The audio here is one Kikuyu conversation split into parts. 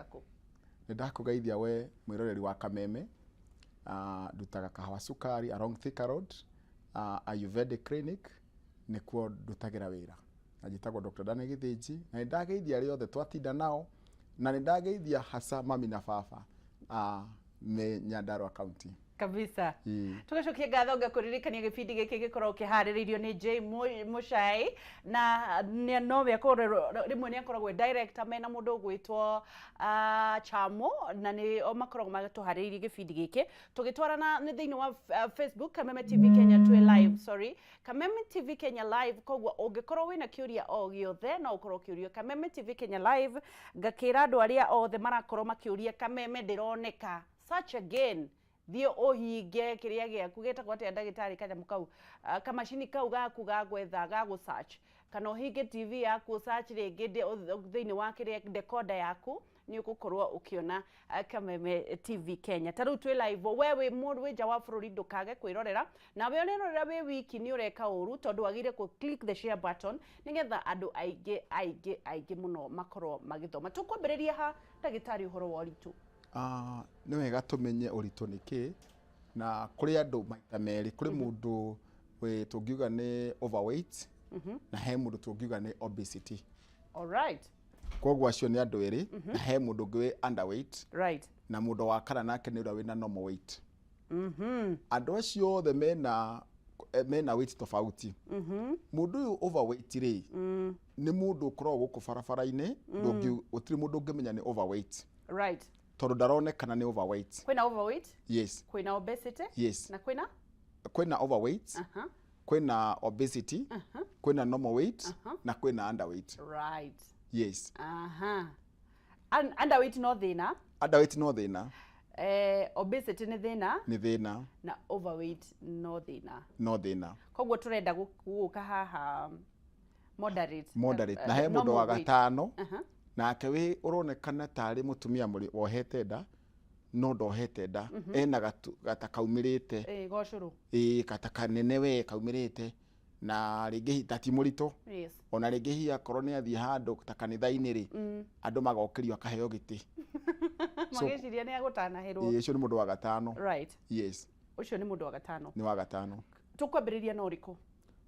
Kũ? Nĩ ndakũgeithia we mwĩroreri wa Kameme. Ndutaga Kahawa Sukari along Thika Road, Ayurvedic Clinic nĩkuo ndutagĩra wĩra, na njĩtagwo Dr. Daniel Gĩthĩnji. Na nĩ ndageithia arĩa othe twatinda nao, na nĩ ndageithia hasa mami na baba me Nyandarua County. Kabisa. Tugacokia ngatho, ngakũririkania gĩbindi gĩkĩ gĩkoragwo kĩharĩrĩirio nĩ J Mũcai, na nowe akorwo rĩmwe nĩ akoragwo e director mena mũndũ ũgwĩtwo Chamo, na nĩ o makoragwo matũharĩrĩirie gĩbindi gĩkĩ. Tũgĩtwarana nĩ thĩinĩ wa Facebook Kameme TV Kenya, twĩ live, sorry, Kameme TV Kenya live. Koguo ũngĩkorwo wĩna kĩũria o gĩothe, no ũkorwo ũkĩũrio Kameme TV Kenya live. Ngakĩra andũ arĩa othe marakorwo makĩũria Kameme ndĩroneka, search again, thiĩ ũhinge kĩrĩa gĩaku gĩtagwo atĩa, ndagĩtarĩ, kanyamũ kau, kamacini kau gaku ga gwetha, ga gũ search, kana ũhinge TV yaku, search rĩngĩ thĩinĩ wa kĩrĩa decoder yaku, nĩ ũgũkorwo ũkĩona Kameme TV Kenya. Ta rĩu twĩ live. We wĩ mũndũ wĩ nja wa bũrũri, ndũkage kwĩrorera. Nawe ũrerorera wĩ wiki, nĩ ũreka ũru, tondũ wagĩrĩire kũ click the share button nĩgetha andũ aingĩ aingĩ aingĩ mũno makorwo magĩthoma. Tũkwambĩrĩria ha, ndagĩtarĩ, ũhoro wa ũritũ? Nĩ wega tũmenye ũritũ nĩ kĩ, na kũrĩ andũ maita merĩ. Kũrĩ mũndũ wĩ tũngiuga nĩ overweight, na he mũndũ tũngiuga nĩ obesity. Koguo acio nĩ andũ erĩ, na he mũndũ ũngĩ wĩ underweight, na mũndũ wa kana nake nĩ ũrĩa wĩna normal weight. Andũ acio othe mena weight tofauti. Mũndũ ũyũ overweight rĩ, nĩ mũndũ ũkoragwo gũkũ barabara-inĩ, gũtirĩ mũndũ ũngĩmenya nĩ overweight, tondũ ndaronekana nĩ overweight. Kwĩna overweight, Yes. kwĩna obesity, na kwĩna Kwĩna overweight, kwĩna obesity, kwĩna normal weight, na kwĩna underweight. Yes. Aha. Underweight no thĩna? Underweight no thĩna. Obesity nĩ thĩna? Nĩ thĩna. Na overweight no thĩna? No thĩna. Koguo tũrenda gũka haha moderate. Moderate. Na he mũndũ normal wa weight. gatano, nake wĩ ũronekana tarĩ mũtumia mũrĩ wohete nda, no ndohete nda, ena gata kaumĩrĩte. Gocũrũ. Ĩĩ, gata kanene we kaumĩrĩte, na rĩngĩ ta ti mũritũ. Ona rĩngĩ hihi akorwo nĩ athiĩ handũ ta kanitha-inĩ rĩ, andũ magokĩrio akaheo gĩtĩ. Magĩciria nĩ agũtanahĩrwo. Ĩĩ, ũcio nĩ mũndũ wa gatano. Yes. Ũcio nĩ mũndũ wa gatano. Nĩ wa gatano. Tũkwambĩrĩria na ũrĩkũ?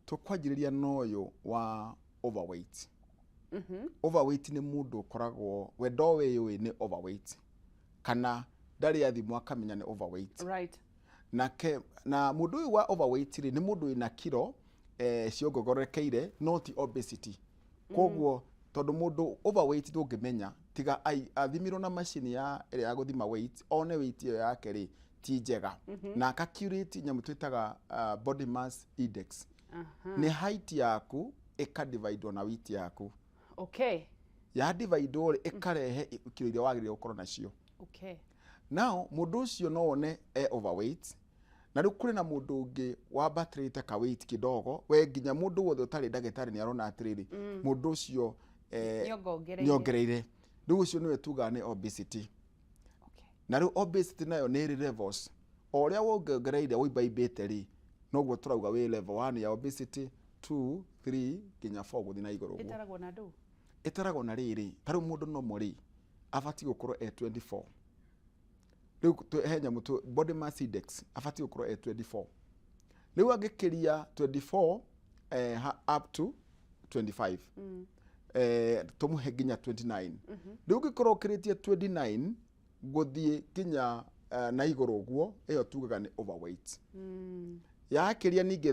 Tũkwanjĩrĩria na ũyũ wa overweight. Overweight nĩ mũndũ ũkoragwo we ndoĩ nĩ overweight, kana ndarĩ athimwo akamenya nĩ overweight. Nake na mũndũ ũyũ wa overweight rĩ, nĩ mũndũ wĩna kiro ciongogorekeire, no ti obesity. Koguo tondũ mũndũ overweight ndũngĩmenya tiga athimirwo na macini ya ĩrĩa ya gũthima weight, one weight ĩyo yake rĩ ti njega, na calculate nyamũ twĩtaga body mass index. Nĩ height yaku ĩkadividwo na weight yaku. Ya dividwo rĩ, ĩkarehe kiro iria wagĩrĩire gũkorwo nacio. Now mũndũ ũcio no wone e overweight. Na rĩu kũrĩ na mũndũ ũngĩ wambatĩrĩte ka weight kidogo, we nginya mũndũ wothe ũtarĩ ndagĩtarĩ nĩ arona atĩrĩrĩ, mũndũ ũcio Nĩongongereire. Nĩongereire. Rĩu ũcio nĩwe tugaga nĩ obesity. Na rĩu obesity nayo nĩ ĩrĩ levels. O ũrĩa wongereire, wĩimbaimbĩte rĩ, noguo tũrauga wĩ level 1 ya obesity, 2, 3 nginya 4 gũthiĩ na igũrũ ũguo. Ĩtaragwo na ndũ? Ĩtaragwo na rĩrĩ, ta rĩu mũndũ normal rĩ, abatiĩ gũkorwo e 24. Rĩu he nyamũ body mass index abatiĩ gũkorwo e 24. Rĩu angĩkĩria 24 up to 25, tũmũhe nginya 29. Rĩu ũngĩkorwo ũkĩrĩtie 29 gũthiĩ nginya na igũrũ ũguo, ĩyo tugaga nĩ overweight. Yakĩria ningĩ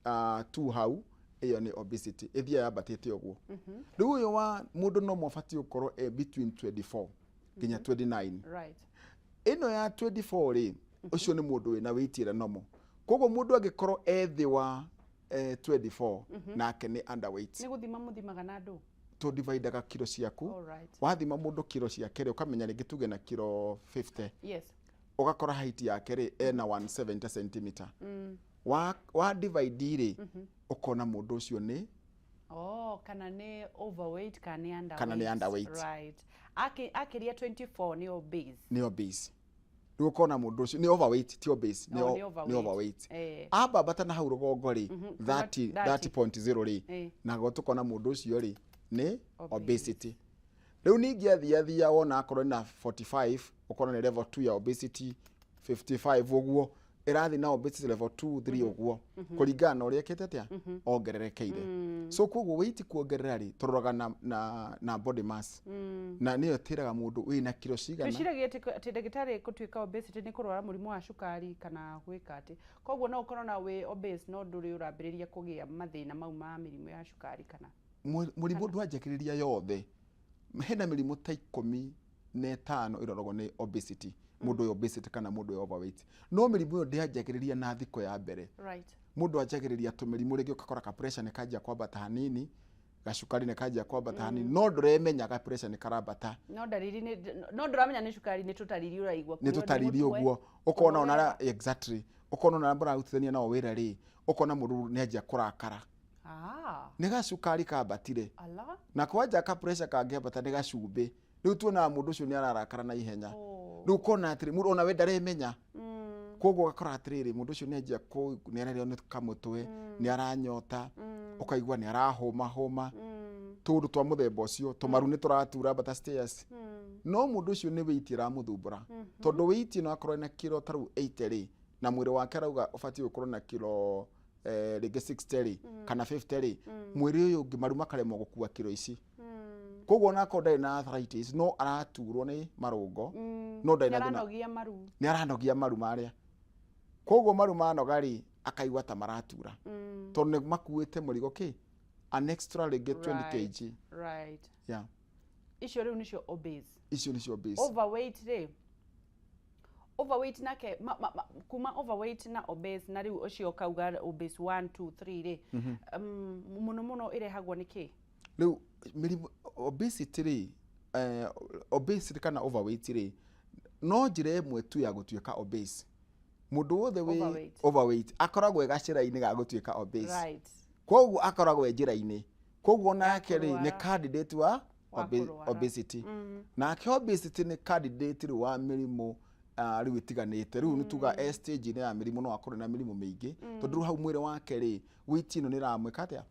30 tu hau, ĩyo nĩ obesity, ĩthiaga yambatĩte ũguo. Rĩu ũyũ wa mũndũ no abatiĩ gũkorwo e between 24 nginya 29. Ĩno ya 24 rĩ, ũcio nĩ mũndũ wĩna weight ĩrĩa normal. Koguo mũndũ angĩkorwo e thĩ wa 24, nake nĩ underweight. Nĩ gũthima mũthimaga na ndũ? Tũdividaga kiro ciaku. Wathima mũndũ kiro ciake rĩ, ũkamenya rĩngĩ tuge na kiro 50, ũgakora height yake rĩ, ena 170 centimeter. Wa divide rĩ, ũkona mũndũ ũcio nĩ Oh, kana nĩ overweight kana nĩ underweight. Kana nĩ underweight. Right. Akĩria 24 nĩ obese. Nĩ obese. Rĩu ũkona mũndũ ũcio nĩ overweight, ti obese, nĩ Oh, nĩ nĩ overweight. overweight. Ambambata na hau rũgongo rĩ, 30, 30. 30.0 rĩ, nago tũkona mũndũ ũcio rĩ nĩ Obese. obesity. Rĩu ningĩ athiathia wona akorwo na 45, ũkona nĩ level 2 ya obesity, 55 ũguo ĩrathiĩ na obesity level 2 3 ũguo, kũringana na ũrĩa ĩkĩte atĩa, ongererekeire. So koguo weight kuongerera rĩ, tũroraga na body mass, na nĩyo ĩtĩraga mũndũ wĩna kiro cigana. Twĩciragia atĩ ndagĩtarĩ, gũtuĩka obesity nĩ kũrwara mũrimũ wa cukari kana gwĩka atĩ. Koguo no ũkorwo na wĩ obese no ndũrĩ ũrambĩrĩria kũgĩa mathĩna mau ma mĩrimũ ya cukari kana? Mũrimũ ndwanjagĩrĩria yothe. Hena mĩrimũ ta 15 ĩroragwo nĩ obesity, mũndũ ũyũ obesity kana mũndũ ũyũ overweight, no mĩrimũ ĩyo ndĩanjagĩrĩria na thikũ ya mbere. Mũndũ anjagĩrĩria tũmĩrimũ, rĩngĩ ũgakora ka pressure nĩ kanjia kwambata hanini, gacukari nĩ kanjia kwambata hanini, no ndũremenya pressure nĩ karambata. No ndariri nĩ no ndũramenya nĩ cukari, nĩ tũtariri ũraigua. Nĩ kũrĩo nĩ tũtariri mũtwe, ũguo ũkona ona kũnoga. Arĩa exactly, ũkona ona arĩa mũrarutithania nao wĩra rĩ, ũkona mũndũ nĩ anjia kũrakara. Nĩ gacukari kambatire. Ala. Na kwanja ka pressure kangĩambata nĩ gacumbĩ. Rĩu tuonaga mũndũ ũcio nĩ ararakara na ihenya. Rĩu ũkona atĩrĩ, mũndũ ona we ndaremenya. Koguo ũgakora atĩrĩrĩ, mũndũ ũcio nĩ anjia nĩ ararĩo nĩ kamũtwe, nĩ aranyota, ũkaigua nĩ arahũma hũma, tũndũ twa mũthemba ũcio, tũmaru nĩ tũratura ambata stairs. No mũndũ ũcio nĩ weight ĩramũthumbũra, tondũ weight ĩno akorwo ena kiro ta rĩu 80 rĩ, na mwĩrĩ wake arauga ũbatiĩ gũkorwo na kiro rĩngĩ 60 rĩ, kana 50 rĩ, mwĩrĩ ũyũ ũngĩ maru makaremwo gũkua kiro ici. Koguo onakorwo ndarĩ na arthritis, no araturwo nĩ marũngo, no ndarĩ na thĩna. Nĩaranogia maru. Nĩ aranogia maru marĩa, koguo maru manoga rĩ, akaigua ta maratura, tondũ nĩ makuĩte mũrigo kĩ an extra rĩngĩ 20 kg. Yeah. Icio rĩu nĩcio obese. Icio nĩcio obese. Overweight rĩ, overweight nake kuma overweight na obese, na rĩu ũcio ũkauga obese 1 2 3 rĩ, mũno mũno ĩrehagwo nĩ kĩ? Rĩu mĩrimũ obesity rĩ, obesity kana overweight rĩ, no njĩra ĩmwe tu ya gũtuĩka obese. Mũndũ wothe wĩ Overweight. overweight akoragwo e gacĩra-inĩ ga gũtuĩka obese. Koguo akoragwo e njĩra-inĩ, koguo nake rĩ, nĩ kũrwara. candidate wa Wa kũrwara. obesity. Nake obesity nĩ candidate rĩu wa mĩrimũ rĩu ĩtiganĩte. Rĩu nĩ tuga e stage-inĩ ya mĩrimũ, no akorwo na mĩrimũ mĩingĩ, tondũ rĩu hau mwĩrĩ wake rĩ, weight ĩno nĩ ĩramwĩka atĩa,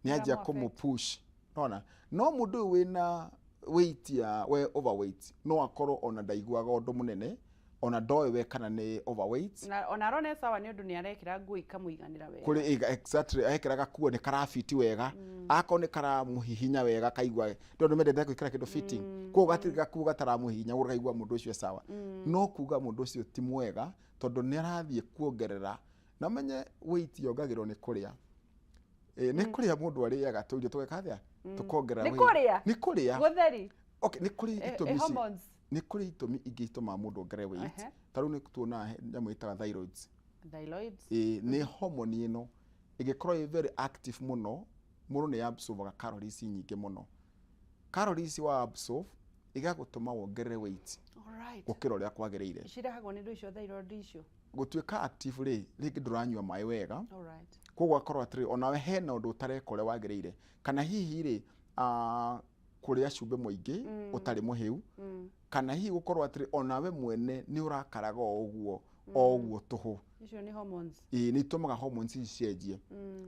nĩ anjia Ĩramũ kũmũ push nona. No mũndũ ũyũ wĩna weight ya we overweight no akorwo ona ndaiguaga ũndũ mũnene, ona ndoĩ we kana nĩ overweight. Na ona arona e sawa nĩ ũndũ nĩ arekĩra nguo ikamũiganĩra wega. Kũrĩ exactly, ekĩra gakuo nĩ karafiti wega, akorwo nĩ karamũhihinya wega, kaigua tondũ mendete gwĩkĩra kĩndũ fitting, koguo gatirĩ gakuo gataramũhihinya, ũkaigua mũndũ ũcio e sawa. No kuga mũndũ ũcio ti mwega, tondũ nĩ arathiĩ kuongerera. Na menye weight yongagĩrwo nĩ kũrĩa. Nĩ kũrĩa mũndũ arĩaga tũirio tũgeka atĩa, tũkongerera Nĩ weight. kũrĩa? Nĩ kũrĩa. Gũtheri. Okay, nĩ kũrĩ itũmi hormones. Nĩ kũrĩ itũmi ingĩ itũmaga mũndũ ongerere weight. Ta rĩu nĩ tuonaga nyamũ ĩtaga thyroids. Thyroids. Ĩ, nĩ hormone ĩno ĩngĩkorwo ĩ very active mũno, mũndũ nĩ absorbaga calories nyingĩ mũno. Calories wa absorb igagũtũma wongerere weight gũkĩra ũrĩa kwagĩrĩire. Cirehagwo nĩ ndũ icio, thyroid icio? Gũtuĩka active rĩ, rĩngĩ ndũranyua maĩ wega. Koguo akorwo atĩrĩ, onawe hena ũndũ ũtareka ũrĩa wagĩrĩire, kana hihi rĩ, kũrĩa cumbĩ mũingĩ ũtarĩ mũhĩu, kana hihi gũkorwo atĩrĩ, onawe mwene nĩ ũrakaraga o ũguo o ũguo tũhũ. Icio nĩ hormones. Ĩĩ, nĩ itũmaga hormones ici cienjie.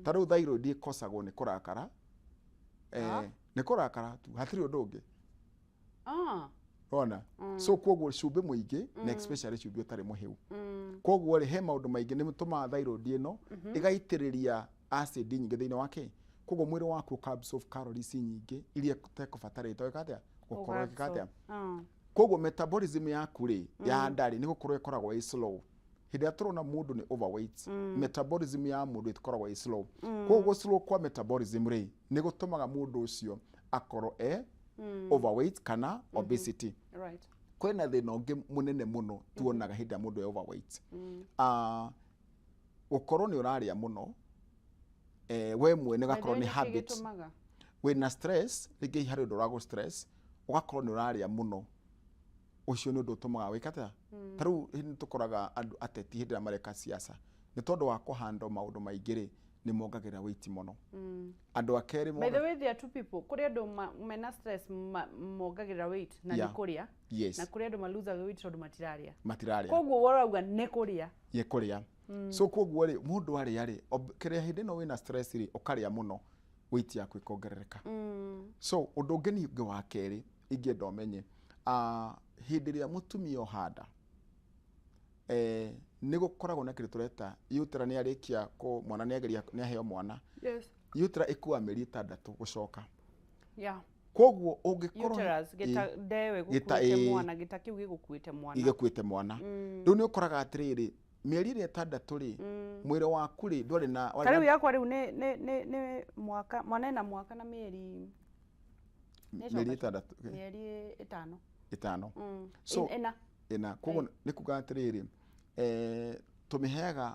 Ta rĩu thyroid ĩkosagwo nĩ kũrakara. Nĩ kũrakara tu, hatirĩ ũndũ ũngĩ. Ona so koguo cumbĩ mũingĩ, na especially cumbĩ ũtarĩ mũhĩu. Koguo rĩ, he maũndũ maingĩ nĩ tũmaga thyroid ĩno ĩgaitĩrĩria acid nyingĩ thĩinĩ wake, koguo mwĩrĩ waku ũka absorb calories nyingĩ iria ũtekũbatarĩte gwĩka atĩa, gũkorwo ĩgĩka atĩa. Koguo metabolism yaku rĩ, ya nda rĩ, nĩ gũkorwo ĩkoragwo ĩ slow. Hĩndĩ ĩrĩa tũrona mũndũ nĩ overweight, metabolism ya mũndũ ĩkoragwo ĩ slow. Koguo slow kwa metabolism rĩ, nĩ gũtũmaga mũndũ ũcio akorwo e overweight kana obesity. Kwĩna thĩna ũngĩ mũnene mũno tuonaga hĩndĩ ĩrĩa mũndũ e overweight. Gũkorwo nĩ ũrarĩa mũno, we mwene ũgakorwo nĩ By the way, nĩkĩ habit. gĩtũmaga? Wĩna stress, rĩngĩ harĩ ũndũ ũragũ stress, ũgakorwo nĩ ũrarĩa mũno. Ũcio nĩ ũndũ ũtũmaga wĩke atĩa? Ta rĩu nĩ tũkoraga andũ ateti hĩndĩ ĩrĩa mareka siasa, nĩ tondũ wa kũhandle maũndũ maingĩ rĩ, nĩ mongagĩrĩra weight mũno. Andũ a kerĩ By the way, there are two people. Kũrĩ andũ mena stress mongagĩrĩra weight na nĩ kũrĩa. Na kũrĩ andũ maluzaga weight tondũ matirarĩa. Matirarĩa. Koguo ũrauga nĩ kũrĩa. Nĩ kũrĩa. So koguo rĩ, mũndũ arĩa rĩ, kĩrĩa hĩndĩ ĩno wĩna stress rĩ, ũkarĩa mũno, weight yaku ĩkongerereka. So ũndũ ũngĩ ningĩ wa kerĩ, Ingĩenda ũmenye, hĩndĩ ĩrĩa mũtumia ohanda, nĩ gũkoragwo na kĩndũ tũreta uterus. Nĩ arĩkia mwana, nĩ ageria, nĩ aheo mwana, uterus ĩkuaga mĩeri 6 gũcoka. Koguo ũngĩkorwo Uterus, gĩta ndewe Gĩta- gũkuĩte ĩĩ. mwana, gĩta kĩu gĩgũkuĩte mwana. Gĩgĩkuĩte mwana. Rĩu nĩ ũkoraga atĩrĩrĩ, mĩeri ĩrĩa 6 rĩ, mwĩrĩ waku rĩ, ndwarĩ na Ta warĩ rĩu na yakwa rĩu nĩ mwaka, mwana ena mwaka na mĩeri nĩ mĩeri coka 6. Mĩeri 5. 5. So- 4. 4. Koguo nĩ kuga atĩrĩrĩ, tũmĩheaga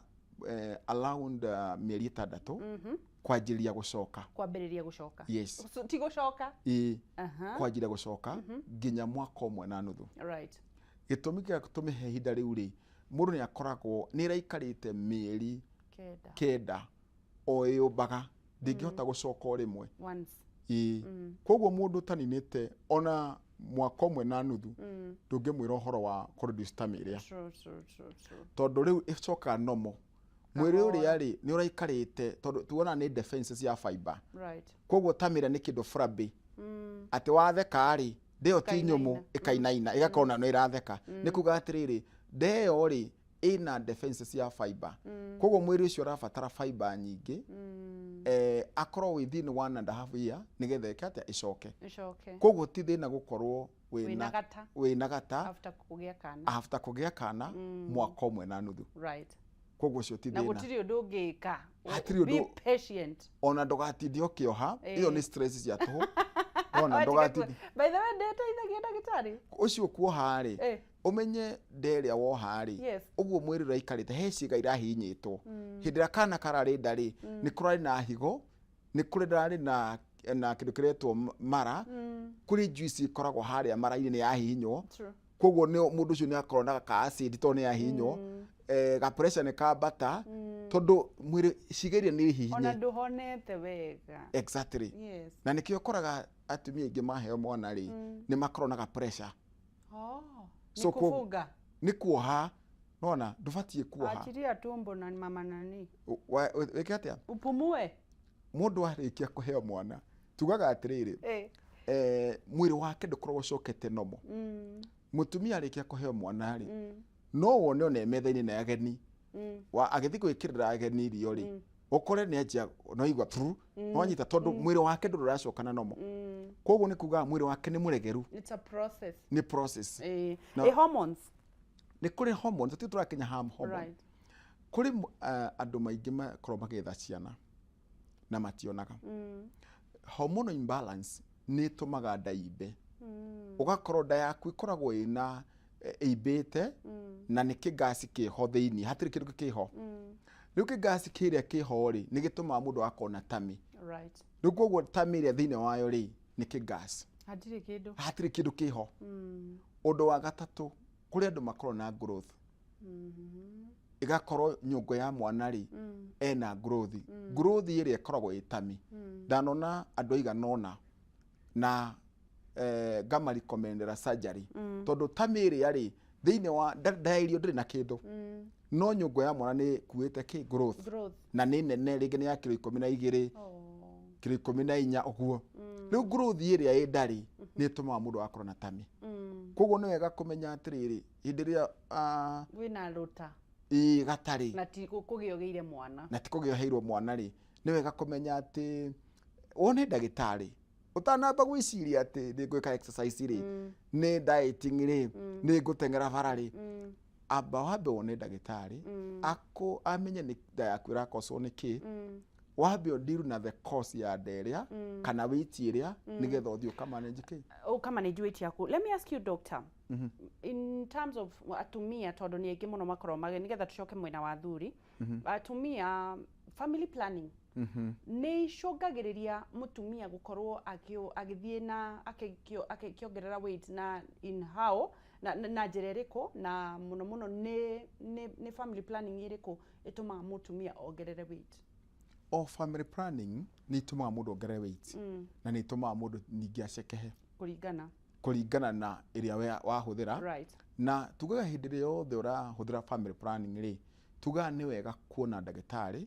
around mĩeri 6 kwanjĩrĩria gũcoka. Kwambĩrĩria gũcoka. Yes. So, ti gũcoka. Ĩĩ. Kwanjĩrĩria gũcoka nginya mwaka ũmwe na nuthu. Gĩtũmi gĩa tũmĩhe ihinda rĩu rĩ, mũndũ nĩ akoragwo nĩ ĩraikarĩte mĩeri 9. 9 o ĩyũmbaga, ndĩngĩhota gũcoka o rĩmwe. Once. Ĩĩ. Koguo mũndũ ũtaninĩte ona mwaka ũmwe na nuthu, ndũngĩmwĩra ũhoro wa kũreduce tummy ĩrĩa, True, true, true, true. tondũ rĩu ĩcokaga normal mwĩrĩ Kahora. ũrĩa rĩ nĩ ũraikarĩte, tondũ tuona nĩ defenses ya fiber. Koguo tummy ĩrĩa nĩ kĩndũ flabby, atĩ watheka rĩ, ndĩyo ti nyũmũ. Ĩkainaina. Ĩkainaina, ĩgakorwo na no ĩratheka. Nĩ kuga atĩrĩrĩ, ndeyo rĩ ĩna defenses ya fiber, koguo mwĩrĩ ũcio ũrabatara fiber nyingĩ, akorwo within 1.5 year nĩgetha ĩke atĩa? Ĩcoke. Ĩcoke. Koguo ti thĩna gũkorwo wĩna wĩna gata wĩna gata after kũgĩa kana. After kũgĩa kana mwaka ũmwe na nuthu. Koguo ũcio ti Na thĩna. gũtirĩ ũndũ ũngĩka. Hatirĩ Be ũndũ. patient. Ona ndũgatinde ũkĩoha. Ĩyo nĩ stress cia tũhũ, ona Watiga ndũgatinde. By the way, ndeteithagia ndagĩtarĩ. Ũcio kuoha rĩ, ũmenye nderĩa woha rĩ, ũguo mwĩrĩ ũraikarĩte, he ciĩga irahihinyĩtwo. Hĩndĩ ĩrĩa kana kararĩ nda rĩ, nĩ kũrarĩ na higo, nĩ kũrĩ ndarĩ na kĩndũ kĩretwo mara. Kũrĩ juice ĩkoragwo harĩa mara-inĩ, nĩ yahihinywo. Koguo nĩ mũndũ ũcio nĩ akorwo na ka acid tondũ nĩ yahihinywo, ga pressure nĩ kambata, tondũ mwĩrĩ ciĩga iria nĩ Ona hihinye. ndũhonete wega. Exactly. Na nĩkĩo ũkoraga atumia aingĩ maheo mwana rĩ, nĩ makorwo na ga pressure. Oh, nĩ So kũbunga. Nĩ kuoha nona ndũbatiĩ kuoha. Achilia tumbo na mama nani. Wĩke atĩa? Upumue. Mũndũ arĩkia kũheo mwana, tugaga atĩrĩrĩ, mwĩrĩ wake ndũkoragwo ũcokete normal. Mũtumia arĩkia kũheo mwana rĩ, no wone ona e metha-inĩ na ageni, wa agĩthiĩ gwĩkĩrĩra ageni irio rĩ, ũkore nĩ anjia no igua tru no anyita, tondũ mwĩrĩ wake ndũrĩ ũracoka na normal. Koguo nĩ kuga mwĩrĩ wake nĩ mũregeru. It's a process. Nĩ process. Hormones. Nĩ kũrĩ hormone, tũtirĩ tũrakinya ham hormone. Kũrĩ andũ maingĩ makorwo magĩetha ciana na mationaga. Hormonal imbalance nĩ ĩtũmaga nda imbe, ũgakorwo nda yaku ĩkoragwo ĩna ĩimbĩte, na nĩ kĩngasi kĩho thĩinĩ, hatirĩ kĩndũ kĩho. Rĩu kĩngasi kĩrĩa kĩho rĩ, nĩ gĩtũmaga mũndũ agakorwo na tummy. Rĩu koguo tummy ĩrĩa thĩinĩ wayo rĩ, nĩ kĩngasi. Hatirĩ kĩndũ. Hatirĩ kĩndũ kĩho. Ũndũ wa gatatũ, kũrĩ andũ makorwo na growth, ĩgakorwo nyũngũ ya mwana rĩ, ena growth. Growth ĩrĩa ĩkoragwo ĩ tummy. Ndanona andũ aigana ũna na ngamarecommendera surgery, tondũ tummy ĩrĩa rĩ thĩinĩ wa nda ya irio ndĩrĩ na kĩndũ, no nyũngũ ya mwana nĩ ĩkuĩte kĩ growth. Growth. Na nĩ nene, rĩngĩ nĩ ya kiro 12, kiro 14 ũguo. Rĩu growth ĩrĩa ĩ nda rĩ, nĩ ĩtũmaga mũndũ agakorwo na tummy. Koguo nĩ wega kũmenya atĩrĩrĩ, hĩndĩ ĩrĩa Wĩna rũta. Ĩ gatarĩ. Na ti kũgĩa ũgĩire mwana. Na ti kũgĩa ũheirwo mwana rĩ, nĩ wega kũmenya atĩ wone ndagĩtarĩ ũtanamba gwĩciria atĩ nĩ ngwĩka exercise rĩ, nĩ dieting rĩ, nĩ ngũteng'era bara rĩ. Amba wambe wone ndagĩtarĩ, akũ amenye nĩ nda yaku ĩrakoswo nĩ kĩ, wambe ũndiru na the cause ya nda ĩrĩa kana weight ĩrĩa, nĩgetha ũthiĩ ũkamanage kĩ. Ũkamanage weight yaku. Let me ask you, doctor, in terms of atumia, tondũ nĩ aingĩ mũno makoragwo mage, nĩgetha tũcoke mwena wa athuri, atumia, family planning nĩ icũngagĩrĩria mũtumia gũkorwo agĩthiĩ na akĩongerera weight, na in how, na njĩra ĩrĩkũ, na mũno mũno nĩ family planning ĩrĩkũ ĩtũmaga mũtumia ongerere weight? O family planning nĩ itũmaga mũndũ ongerere weight, na nĩ itũmaga mũndũ ningĩ acekehe. Kũringana. Kũringana na ĩrĩa wahũthĩra. Na tugaga hĩndĩ ĩrĩa yothe ũrahũthĩra family planning rĩ, tugaga nĩ wega kuona ndagĩtarĩ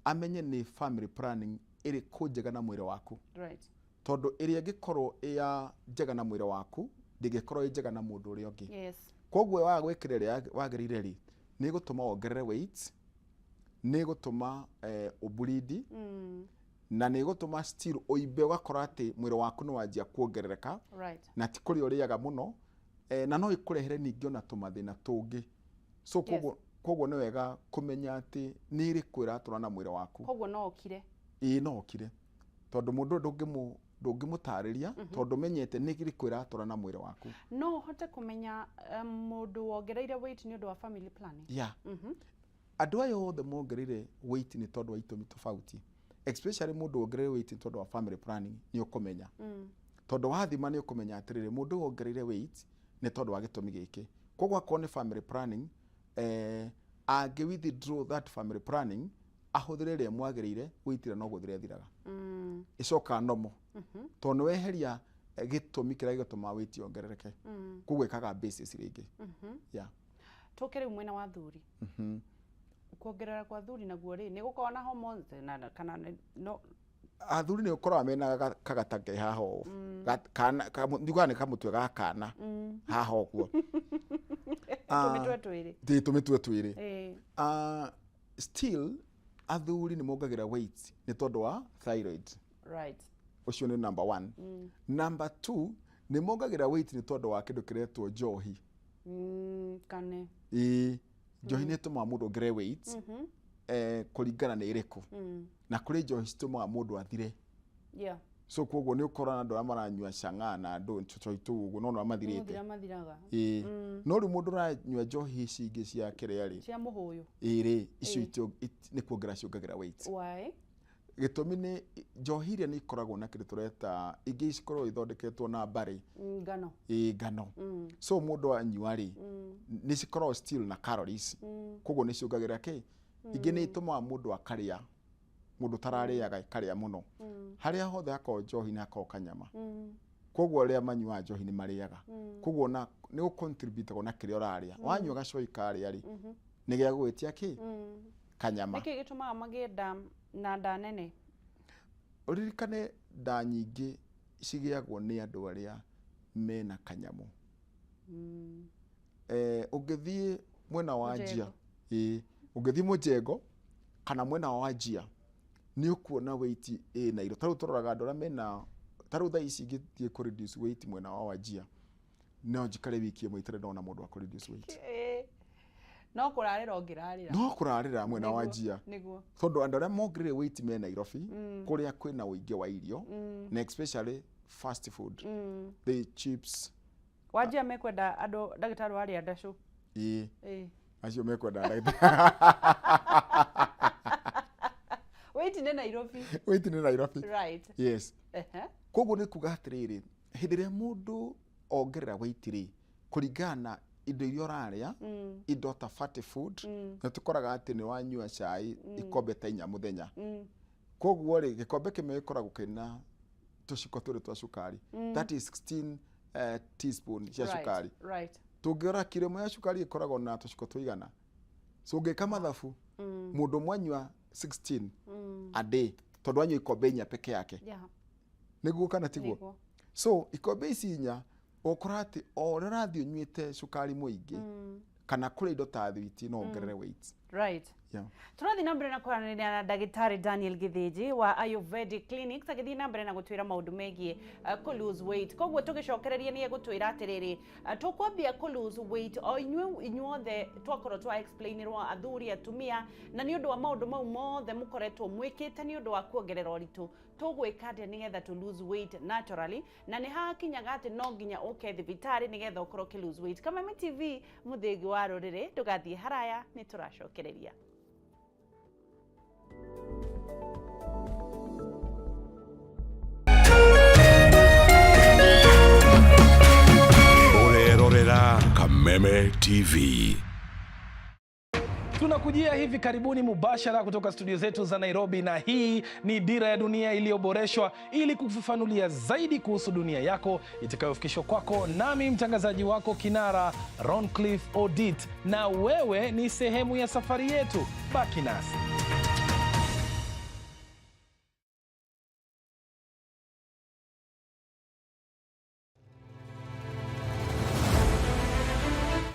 amenye nĩ family planning ĩrĩkũ njega na mwĩrĩ waku. Tondũ ĩrĩa ĩngĩkorwo ĩ ya njega na mwĩrĩ waku ndĩngĩkorwo ĩ njega na mũndũ ũrĩa ũngĩ. Koguo waga gwĩkĩra ĩrĩa wagĩrĩire rĩ, nĩ ĩgũtũma wongerere weight, nĩ ĩgũtũma ũburindi, na nĩ ĩgũtũma still ũimbe, ũgakora atĩ mwĩrĩ waku nĩ wanjia kuongerereka, na ti kũrĩa ũrĩaga mũno, na no ĩkũrehere ningĩ ona tũmathĩna tũngĩ. So koguo nĩ wega kũmenya atĩ nĩ ĩrĩkũ ĩratũra na mwĩrĩ waku. Koguo no ũkire. Ĩĩ, no ũkire, tondũ mũndũ ũyũ ndũngĩmũtarĩria, tondũ ũmenyete nĩ ĩrĩkũ ĩratũra na mwĩrĩ waku. No ũhote kũmenya mũndũ wongereire weight nĩ ũndũ wa family planning? Yeah. Andũ aya othe mongereire weight nĩ tondũ wa itũmi tofauti, especially mũndũ wongereire weight nĩ tondũ wa family planning nĩ ũkũmenya, tondũ wathima nĩ ũkũmenya atĩrĩrĩ, mũndũ ũyũ wongereire weight nĩ tondũ wa gĩtũmi gĩkĩ. Koguo akorwo nĩ family planning, angĩ withdraw that family planning, ahũthĩre ĩrĩa ĩmwagĩrĩire, weight ĩrĩa no gũthira ĩthiraga, ĩcokaga normal, tondũ nĩ weheria gĩtũmi kĩrĩa gĩgũtũma weight yongerereke. Koguo ĩkaga basis rĩngĩ. Yeah. Tũke rĩu mwena wa thuri. Kuongerera kwa thuri naguo rĩ, nĩ gũkoragwo na hormones na kana no? Athuri nĩ ũkoraga mena kagata ke haha ũũ. Kana ndiugaga nĩ kamũtwe ga kana haha ũguo. Tũmĩtwe twĩrĩ. Ĩ, tũmĩtwe twĩrĩ. Still athuri nĩ mongagĩrĩra weight nĩ tondũ wa thyroid. Ũcio nĩ number one. Number two, nĩ mongagĩrĩra weight nĩ tondũ wa kĩndũ kĩretwo njohi. Kane. Ĩĩ, njohi nĩ ĩtũmaga mũndũ ongerere weight, kũringana nĩ ĩrĩkũ, na kũrĩ njohi citũmaga mũndũ athire. So koguo nĩ ũkoraga andũ arĩa maranyua chang'aa na andũ tũcohi tũu ũguo no nĩ mathirĩte. Gũthira mathiraga. Ĩĩ, no rĩu mũndũ ũranyua njohi ici ingĩ cia kĩrĩa rĩ, Cia mũhũyũ. Ĩĩ rĩ, icio nĩ kuongerera ciongagĩrĩra weight. Why? Gĩtũmi nĩ njohi iria nĩ ikoragwo na kĩndũ tũreta, ingĩ cikoragwo ithondeketwo na mbarĩ. Ngano. Ĩĩ, ngano. So mũndũ anyua rĩ, nĩ cikoragwo still na calories, koguo nĩ ciongagĩrĩra kĩ. Ingĩ nĩ itũmaga mũndũ akarĩa, mũndũ ũtararĩaga akarĩa mũno. Harĩa hothe hakoragwo njohi nĩ hakoragwo kanyama. Koguo arĩa manyuaga njohi nĩ marĩaga. Koguo ona nĩ gũ na kĩrĩa ũrarĩa. Wanyua gacoi karĩa rĩ, nĩ gĩa gũgwĩtia kĩ? Kanyama. Nĩkĩ gĩtũmaga magĩe nda na nda nene? Ũririkane nda nyingĩ cigĩagwo nĩ andũ arĩa mena kanyamũ. Ũngĩthiĩ mwena wa Njia, ĩĩ, ũngĩthiĩ mũjengo kana mwena wa Njia, nĩ ũkuona weight ĩna irio. Ta rĩu tũroraga andũ arĩa mena, ta rĩu thaa ici ingĩthiĩ kũ reduce weight mwena wa Wajir, no njikare wiki ĩmwe itarĩ ndona mũndũ wa kũ reduce weight. No kũrarĩra ũngĩrarĩra. No kũrarĩra mwena wa Njia. Tondũ andũ arĩa mongereire weight me Nairobi, kũrĩa kwĩna ũingĩ wa irio, na especially fast food, the chips. Wajir mekwenda andũ ndagĩtarĩ warĩa ndacũ. Ĩĩ. Acio mekwenda ndagĩtarĩ. Weight nĩ Nairobi. Weight nĩ Nairobi. Yes. Koguo nĩ kuga atĩrĩrĩ, hĩndĩ ĩrĩa mũndũ ongerera weight rĩ, kũringana na indo iria ũrarĩa, indo ta fatty food, nĩ tũkoraga atĩ nĩ wanyua cai ikombe ta 4 mũthenya. Koguo rĩ, gĩkombe kĩmwe gĩkoragwo kĩna tũciko twĩrĩ twa cukari. That is 16 teaspoon cia cukari. Tũngĩrora kiro ĩmwe ya cukari ĩkoragwo na tũciko tũigana. So ũngĩka mathabu, mũndũ ũmwe anyua 16 a day, tondũ anyua ikombe 4 peke yake. Nĩguo kana tiguo? So ikombe ici 4, ũgũkora atĩ o ũrĩa ũrathiĩ ũnyuĩte cukari mũingĩ, kana kũrĩa indo ta thwiti, no wongerere weight. Yeah. Tũrathiĩ na mbere na kwaranĩria na ndagĩtarĩ Daniel Gĩthĩnji wa Ayurvedic Clinics, agĩthiĩ na mbere na gũtwĩra maũndũ megiĩ kũ lose weight. Koguo tũgĩcokereria nĩ egũtwĩra atĩrĩrĩ, tũkwambia kũ lose weight o inyuothe twakorwo twa explainirwo, athuri, atumia, na nĩ ũndũ wa maũndũ mau mothe mũkoretwo mwĩkĩte nĩ ũndũ wa kuongerera ũritũ, tũgwĩka atĩa nĩgetha tũ lose weight naturally, na nĩ hakinyaga atĩ no nginya ũke thibitarĩ nĩgetha ũkorwo ũkĩ lose weight. Kameme TV, mũthĩgi wa rũrĩrĩ, ndũgathiĩ haraya, nĩ tũracokereria. Ũrerorera Kameme TV. Tunakujia hivi karibuni mubashara kutoka studio zetu za Nairobi, na hii ni Dira ya Dunia iliyoboreshwa ili kukufafanulia zaidi kuhusu dunia yako itakayofikishwa kwako nami mtangazaji wako kinara Roncliffe Odit, na wewe ni sehemu ya safari yetu. Baki nasi.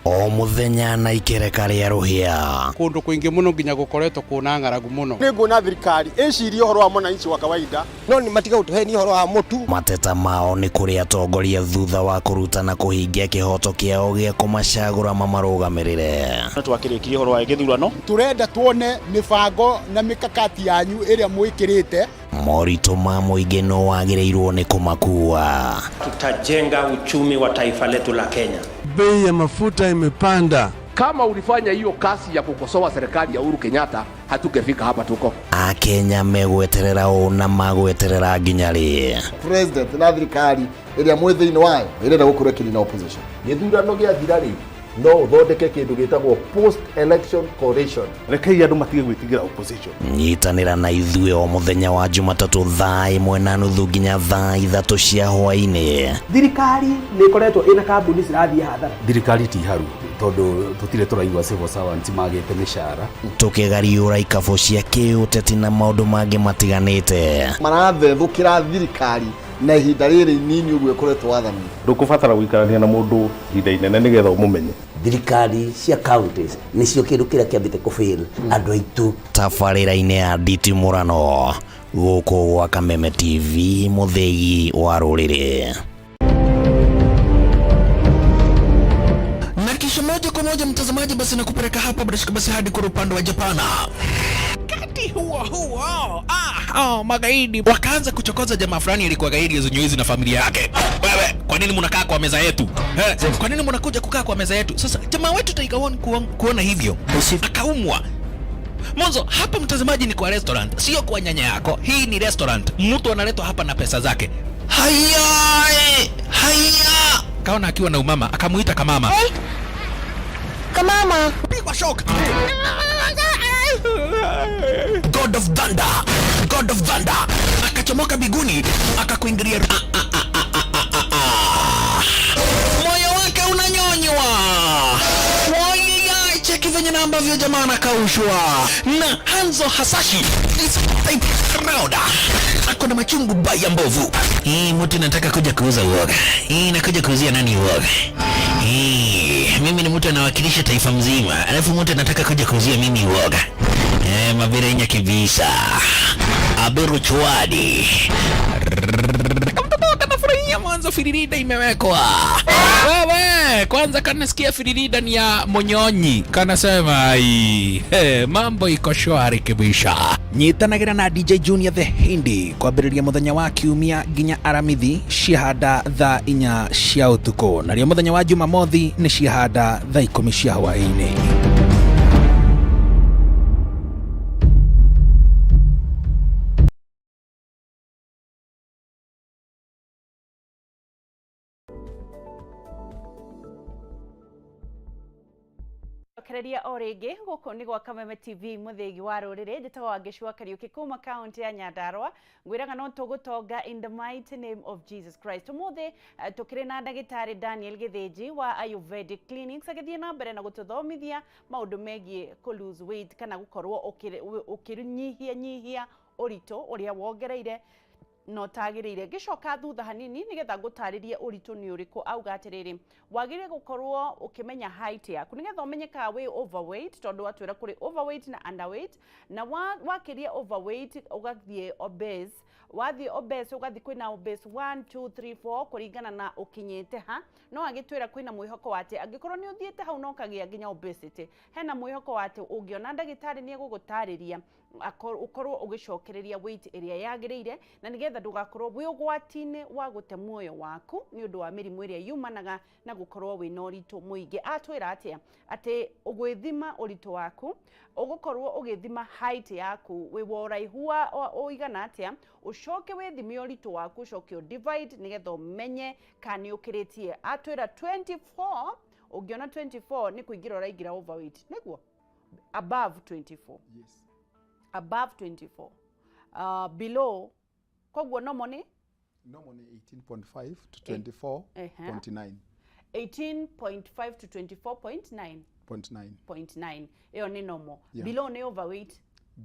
O muthenya na ikereka rĩa rũhĩa. Kundu kwingi muno nginya gukoretwo kuna ng'aragu muno. Nĩ nguona thirikari ĩcirie ũhoro wa mwananchi wa kawaida, no nĩ matiga gũtũhenia ũhoro wa mũtu. Mateta mao nĩ kũrĩ atongoria thutha wa kũruta na kũhingia kĩhoto kĩao gĩa kũmacagũra mamarũgamĩrĩre. Twakĩrĩkirie ũhoro wa gĩthurano. Turenda tuone mibango na mikakati yanyu ĩrĩa mwĩkĩrĩte. Moritũ ma mũingĩ no wagĩrĩirwo nĩ kũmakua. Tutajenga uchumi wa taifa letu la Kenya. Bei ya mafuta imepanda. Kama ulifanya hiyo kazi ya kukosoa serikali ya Uhuru Kenyatta, hatungefika hapa tuko. Akenya megweterera ũ na magweterera nginya rĩ? President na thirikari ĩrĩa mwĩ thĩinĩ wayo ĩrenda gũkorwo ĩkĩrĩ na opposition. Gĩthurano gĩathira rĩ, no ũthondeke kĩndũ gĩtagwo post election coalition. Rekei andũ matige gwĩtigĩra opposition. Nyitanĩra na ithuĩ o mũthenya wa Jumatatũ thaa 1:30 nginya thaa 3 cia hwaĩ-inĩ. Thirikari nĩ ĩkoretwo ĩna kambuni cirathiĩ hathara. Thirikari ti haru tondũ tũtirĩ tũraigua civil servants magĩte mĩcara. Tũkĩgariũra ikabũ cia kĩũteti na maũndũ mangĩ matiganĩte. Marathethũkĩra thirikari na ihinda rĩrĩ inini ũguo ĩkoretwo wathani. Ndũkũbatara gũikarania na mũndũ ihinda inene nĩgetha ũmũmenye. Thirikari cia counties nĩcio kĩndũ kĩrĩa kĩambĩte kũfail andũ aitũ. Tabarĩra-inĩ ya nditimũrano gũkũ gwa Kameme TV, mũthĩgi wa rũrĩrĩ. Na kisha moja kwa moja mtazamaji, basi nakupeleka hapa bila shaka basi hadi kwa upande wa Japana. Wakati huo huo, magaidi wakaanza kuchokoza jamaa fulani alikuwa gaidi zenye na familia yake. Wewe, kwa nini mnakaa kwa meza yetu? Kwa nini mnakuja kukaa kwa meza yetu? Sasa jamaa wetu Tiger One kuona hivyo akaumwa. Mwanzo hapa mtazamaji ni kwa restaurant, sio kwa nyanya yako. Hii ni restaurant. Mtu analetwa hapa na pesa zake. Haya, haya. Kaona akiwa na umama, akamuita kamama. Hey. Kamama. Pigwa shock. God of Thunder, God of Thunder akachomoka biguni akakuingilia. Moyo wake unanyonywa. Wai, cheki venye na ambavyo jamaa anakaushwa na Hanzo Hasashi this type round. Ako na machungu baya mbovu. Hii mtu nataka kuja kuuza uoga. Hii nakuja kuuzia nani uoga? Hii mimi ni mtu anawakilisha taifa mzima, alafu mtu anataka kuja kuuzia mimi uoga. Mabirenya kibisa. Aberu chwadi. Kamtoto kanafurahia mwanzo firirida imewekwa. Wewe, kwanza kanasikia firirida ni ya Monyonyi. Kanasema ai, mambo iko shwari kibisha. Nyitanagira na DJ Junior the Hindi kwambĩrĩria mũthenya wa kiumia nginya Aramithi ciahanda thaa 4 cia ũtukũ, narĩo mũthenya wa Jumamothi nĩ ciahanda thaa 10 cia hwaĩ-inĩ. Kereria o rĩngĩ gũkũ nĩ gwa Kameme TV mũthĩgi wa rũrĩrĩ. Njĩtagwo Wangeci wa Kariũki kuma kaunti ya Nyandarua. Ngwĩraga no tũgũtonga in the mighty name of Jesus Christ. Ũmũthĩ tũkĩrĩ na ndagĩtarĩ Daniel Gĩthĩnji wa Ayurvedic Clinics agĩthiĩ na mbere na gũtũthomithia maũndũ megiĩ kũ lose weight kana gũkorwo ũkĩnyihia nyihia ũritũ ũrĩa wongereire no tagĩrĩire. Ngĩcoka thutha hanini nĩgetha ngũtarĩrie ũritũ nĩ ũrĩkũ, auga atĩrĩrĩ, wagĩrĩire gũkorwo ũkĩmenya height yaku nĩgetha ũmenye kana wĩ overweight, tondũ watwĩra kũrĩ overweight na underweight, na wakĩria overweight ũgathiĩ obese, wathiĩ obese ũgathiĩ kwĩna obese 1 2 3 4 kũringana na ũkinyĩte ha. No agĩtwĩra kwĩna mwĩhoko wa atĩ angĩkorwo nĩ ũthiĩte hau no ũkagĩa nginya obesity, hena mwĩhoko wa atĩ ũngĩona ndagĩtarĩ nĩ egũgũtarĩria ũkorwo ũgĩcokereria weight ĩrĩa yagĩrĩire, na nĩgetha ndũgakorwo wĩ ũgwati-inĩ wa gũte muoyo waku nĩ ũndũ wa mĩrimũ ĩrĩa yumanaga na gũkorwo wĩna ũritũ mũingĩ. Atwĩra atĩa? Atĩ ũgwĩthima ũritũ waku, ũgũkorwo ũgĩthima height yaku wĩ wa ũraihu wa ũigana atĩa, ũcoke wĩthime ũritũ waku, ũcoke ũ divide nĩgetha ũmenye kana nĩ ũkĩrĩtie. Atwĩra 24, ũngĩona 24 nĩ kũingĩra ũraingĩra overweight, nĩguo above 24. Yes. Above 24. Below koguo nomo ni? Nomo ni 18.5 to 24.9. 18.5 to 24.9. 0.9. Iyo ni normal. Yeah. Below ni overweight.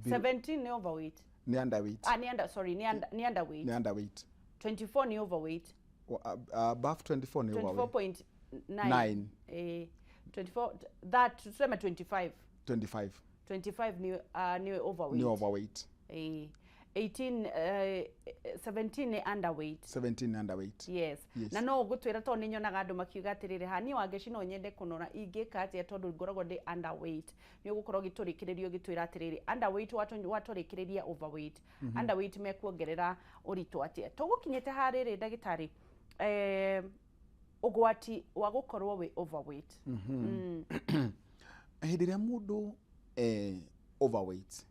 17 ni overweight. Ni underweight. Ah, ni under, sorry, ni under, ni underweight. Ni underweight. 24 ni overweight. Above 24 ni overweight. 24.9. 24, that tuseme 25. 25. 25 ni overweight. Ni overweight. 18, 17 ni underweight. 17 underweight. Yes. Yes. Na no gutwira to ni nyonaga andu makiuga atiriri ha ni wangeci no nyende kunora ingika atia tondu ngoragwo ndi underweight. Ni ugukorwo giturikiririo gitwira atiriri underweight waturikiriria overweight. Underweight mekuongerera uritu atia. Tugukinyite hariri ndagitari ugwati wa gukorwo wi overweight. Hindi ria mundu overweight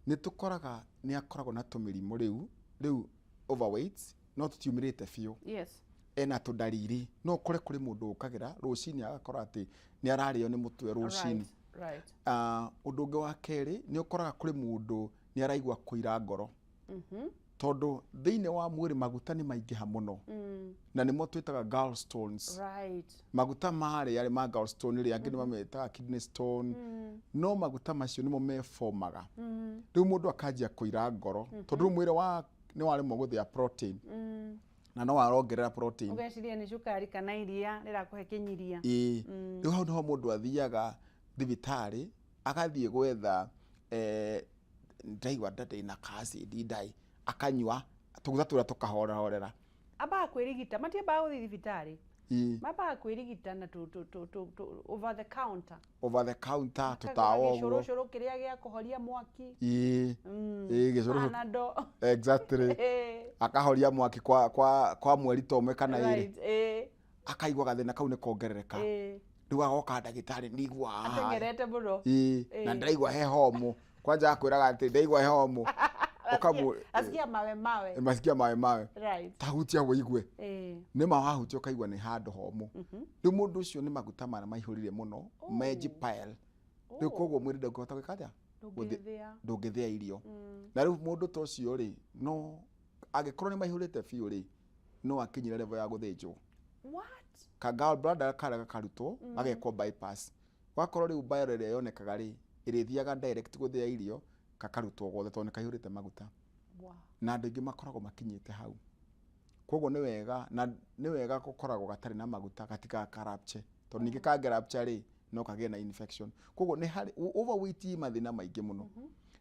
nĩ tũkoraga nĩ akoragwo na tũmĩrimũ rĩu overweight no tũtiumĩrĩte biũ. Yes. Ena tũndariri no ũkore kũrĩ mũndũ ũkagĩra rũcinĩ agakora atĩ nĩ ararĩo nĩ mũtwe rũcinĩ. Right. Ũndũ ũngĩ wa kerĩ nĩ ũkoraga kũrĩ mũndũ nĩ araigua kũira ngoro. Tondũ thĩinĩ wa mwĩrĩ maguta nĩ maingĩha mũno. Na nĩmo twĩtaga gallstones. Right. Maguta marĩa arĩ ma gallstone rĩ angĩ nĩ mametaga kidney stone. No maguta macio nĩmo mefomaga. Rĩu mũndũ akanjia kũira ngoro tondũ rĩu mwĩrĩ wa nĩ waremwo gũthĩa protein. Na no arongerera protein. Ũgeciria nĩ cukari kana iria rĩrakũhe kĩnyiria. Ĩĩ. Rĩu hau nĩho mũndũ athiaga thibitarĩ agathiĩ gwetha ndaigua nda ndĩna acid ndai akanyua tũguta tũrĩa tũkahorahorera. Ambaga kwĩrigita matiambaga gũthiĩ thibitarĩ. Mambaga kwĩrigita na over the counter. Over the counter tũtawa ũguo. Gĩcũrũcũrũ kĩrĩa gĩa kũhoria mwaki. Ĩĩ. Ĩĩ gĩcũrũcũrũ. Panadol. Exactly. Akahoria mwaki kwa mweri ta ũmwe kana ĩrĩ. Right. Akaigua gathĩna kau nĩ kongerereka. Rĩu agoka ndagĩtarĩ ndigua. Ateng'erete mũno. Ĩĩ. Na ndĩraigua he homũ. Kwanja akwĩraga atĩ ndaigua he homũ. Asikia mawe mawe. Masikia mawe mawe. Right. Tahutia wĩigue. Nĩ ma wahutia ũkaigua nĩ handũ homũ. Rĩu mũndũ ũcio nĩ maguta marĩa maihũrire mũno menji pile. Rĩu koguo mwĩrĩ ndũngĩhota gwĩka atĩa? Ndũngĩthĩa irio. Na rĩu mũndũ ta ũcio rĩ no angĩkorwo nĩ maihũrĩte biũ rĩ no akinyire level ya gũthĩnjwo. What? Ka gallbladder karĩa gakarutwo gagekwo bypass. Wakorwo rĩu bile ĩrĩa yonekaga rĩ ĩrĩthiaga direct gũthĩa irio kakarutwo gwothe tondũ nĩ kaihũrĩte maguta. Wow. Na andũ aingĩ makoragwo makinyĩte hau. Koguo nĩ wega na nĩ wega gũkoragwo gatarĩ na maguta gatigakarapche tondũ ningĩ kangĩrapcha rĩ no kagĩe na infection. Koguo nĩ harĩ overweight ĩ mathĩna maingĩ mũno.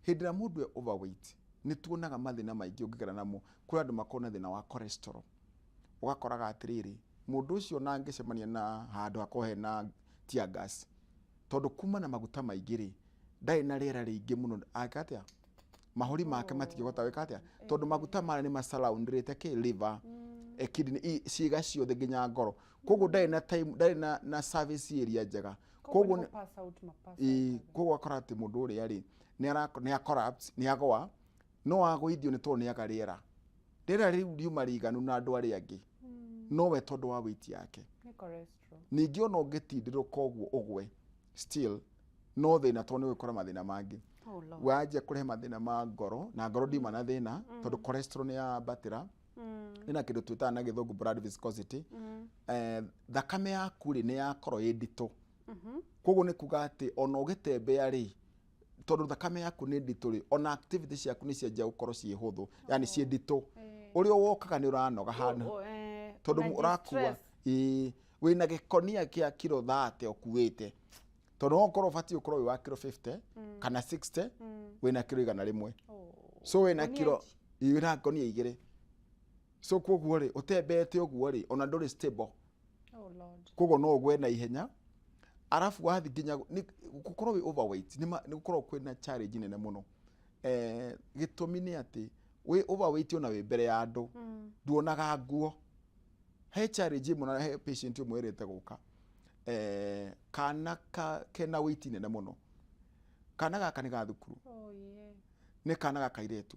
Hĩndĩ ĩrĩa mũndũ e overweight nĩ tuonaga mathĩna maingĩ ũngĩgera namo. Kũrĩ andũ makoragwo na thĩna wa cholesterol. Ũgakoraga atĩrĩrĩ mũndũ ũcio na angĩcemania na handũ hakorwo hena tear gas tondũ kuma na maguta maingĩ rĩ ndarĩ na rĩera rĩingĩ mũno aka atĩa mahũri make matingĩhota gwĩka atĩa tondũ maguta marĩa nĩ masurroundĩte kĩ liver kidney ciĩga ciothe nginya ngoro. Koguo ndarĩ na time ndarĩ na service area njega. Koguo koguo akora atĩ mũndũ ũrĩa rĩ nĩ a collapse nĩ agwa no agũithio nĩ tondũ nĩ aga rĩera. Rĩera rĩu riuma rĩiganu na andũ arĩa angĩ no we tondũ wa weight yake. Ningĩ ona ũngĩtindĩrũka ũguo ũgwe still no thĩna tondũ nĩ ũgũkora mathĩna mangĩ. Wanjia kũrehe mathĩna ma ngoro na ngoro ndima na thĩna tondũ cholesterol nĩ yambatĩra. Ĩna kĩndũ twĩtaga na gĩthũngũ blood viscosity. Thakame yaku rĩ nĩ yakorwo ĩ nditũ. Koguo nĩ kuga atĩ ona ũgĩtembea rĩ tondũ thakame yaku nĩ nditũ rĩ ona activity ciaku nĩ cianjia gũkorwo ciĩ hũthũ yani ciĩ nditũ. Ũrĩa wokaga nĩ ũranoga hana tondũ ũrakua wĩna gĩkonia kĩa kiro 30 ũkuĩte. Tondũ no ũkorwo ũbatiĩ ũkorwo wĩ wa kiro 50 kana 60 wĩna kiro 100. So wĩna kiro wĩna ngonia igĩrĩ. So koguo rĩ ũtembeete ũguo rĩ ona ndũrĩ stable. Koguo no ũgwe na ihenya. Arabu wathi nginya gũkorwo wĩ overweight nĩ gũkorwo kwĩna challenge nene mũno. Gĩtũmi nĩ atĩ wĩ overweight ona wĩ mbere ya andũ nduonaga nguo. He challenge ĩmwe na he patient ũmwe ĩrĩte gũka. Kana kena weight nene mũno. Kana gaka nĩ ga thukuru. Nĩ kana ga kairĩtu.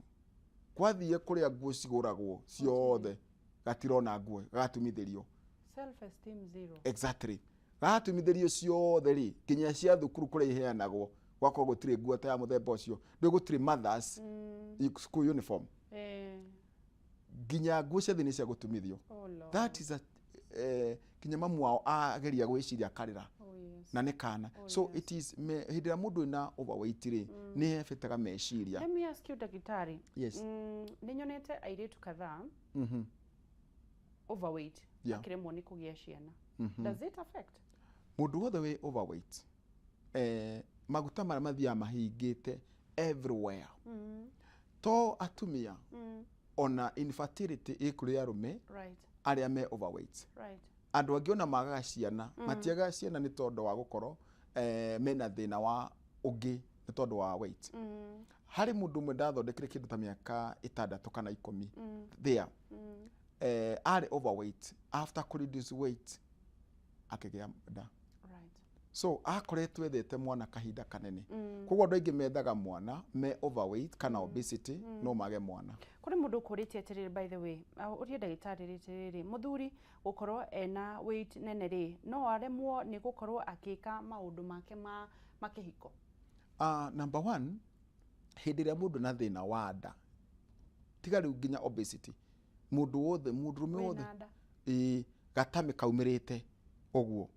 Kwathiĩ kũrĩa nguo cigũragwo ciothe gatirona nguo gagatumithĩrio. Self esteem zero. Exactly. Gagatumithĩrio ciothe rĩ nginya cia thukuru kũrĩa iheanagwo gwakorwo gũtirĩ nguo ta ya mũthemba ũcio. Rĩu gũtirĩ mothers school uniform. Nginya nguo cia thĩ nĩ cia gũtumithio. That is a kinya mamu wao ageria gwĩciria akarĩra. Na nĩ kana. So it is hĩndĩ ĩrĩa mũndũ ena overweight rĩ nĩ ebetaga meciria. Let me ask you ndagĩtarĩ. Yes. Nĩ nyonete airĩtu kadhaa overweight makĩremwo nĩ kũgĩa ciana. Does it affect? Mũndũ wothe wĩ overweight, maguta marĩa mathiaga mahingĩte everywhere, to atumia, ona infertility ĩ kũrĩ arũme arĩa me overweight. Andũ angĩ ona magaga ciana, matiagaga ciana nĩ tondũ wa gũkorwo mena thĩna wa ũngĩ, nĩ tondũ wa weight. Harĩ mũndũ ũmwe ndathondekire kĩndũ ta mĩaka 6 kana 10 there, arĩ overweight. After kũ reduce weight akĩgĩa nda. So akoretwo ethete mwana kahinda kanene. Koguo andũ aingĩ methaga mwana me overweight kana obesity no mage mwana. Kũrĩ mũndũ ũkũrĩtie atĩrĩrĩ, by the way, ũrie ndagĩtarĩ atĩrĩrĩ, mũthuri gũkorwo ena weight nene rĩ, no aremwo nĩ gũkorwo akĩka maũndũ make ma kĩhiko? Number one, hĩndĩ ĩrĩa mũndũ na thĩna wa nda, tiga rĩu nginya obesity, mũndũ wothe, mũndũrũme wothe Wĩna nda. Ĩ gatame kaumĩrĩte ũguo,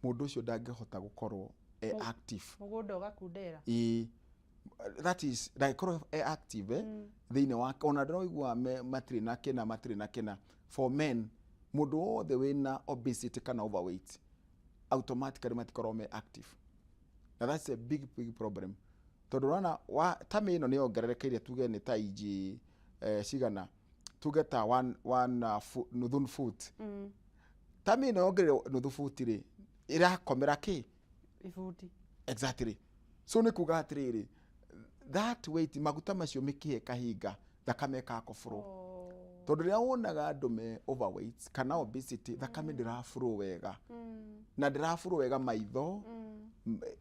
mũndũ ũcio ndangĩhota gũkorwo e active. Mũgũnda ũgakundera. Ĩ, that is, ndangĩkorwo e active thĩinĩ wake. Ona ndĩroigua matirĩ na kĩna, matirĩ na kĩna. For men, mũndũ wothe wĩna obesity kana overweight, automatically matikorwo me active, na that's a big, big problem, tondũ ũrona wa tummy ĩno nĩ yongererekeire, tuge nĩ ta inji cigana, tuge ta one nuthu foot. Tummy ĩno yongereire nuthu foot rĩ, ĩrakomera kĩ? Ibuti. Exactly. So nĩ kuga atĩrĩrĩ, that weight, maguta macio mĩkihe kahinga, thakame ĩkako flow, tondũ rĩrĩa wonaga andũ me overweight kana obesity, thakame ndĩra flow wega, na ndĩra flow wega maitho,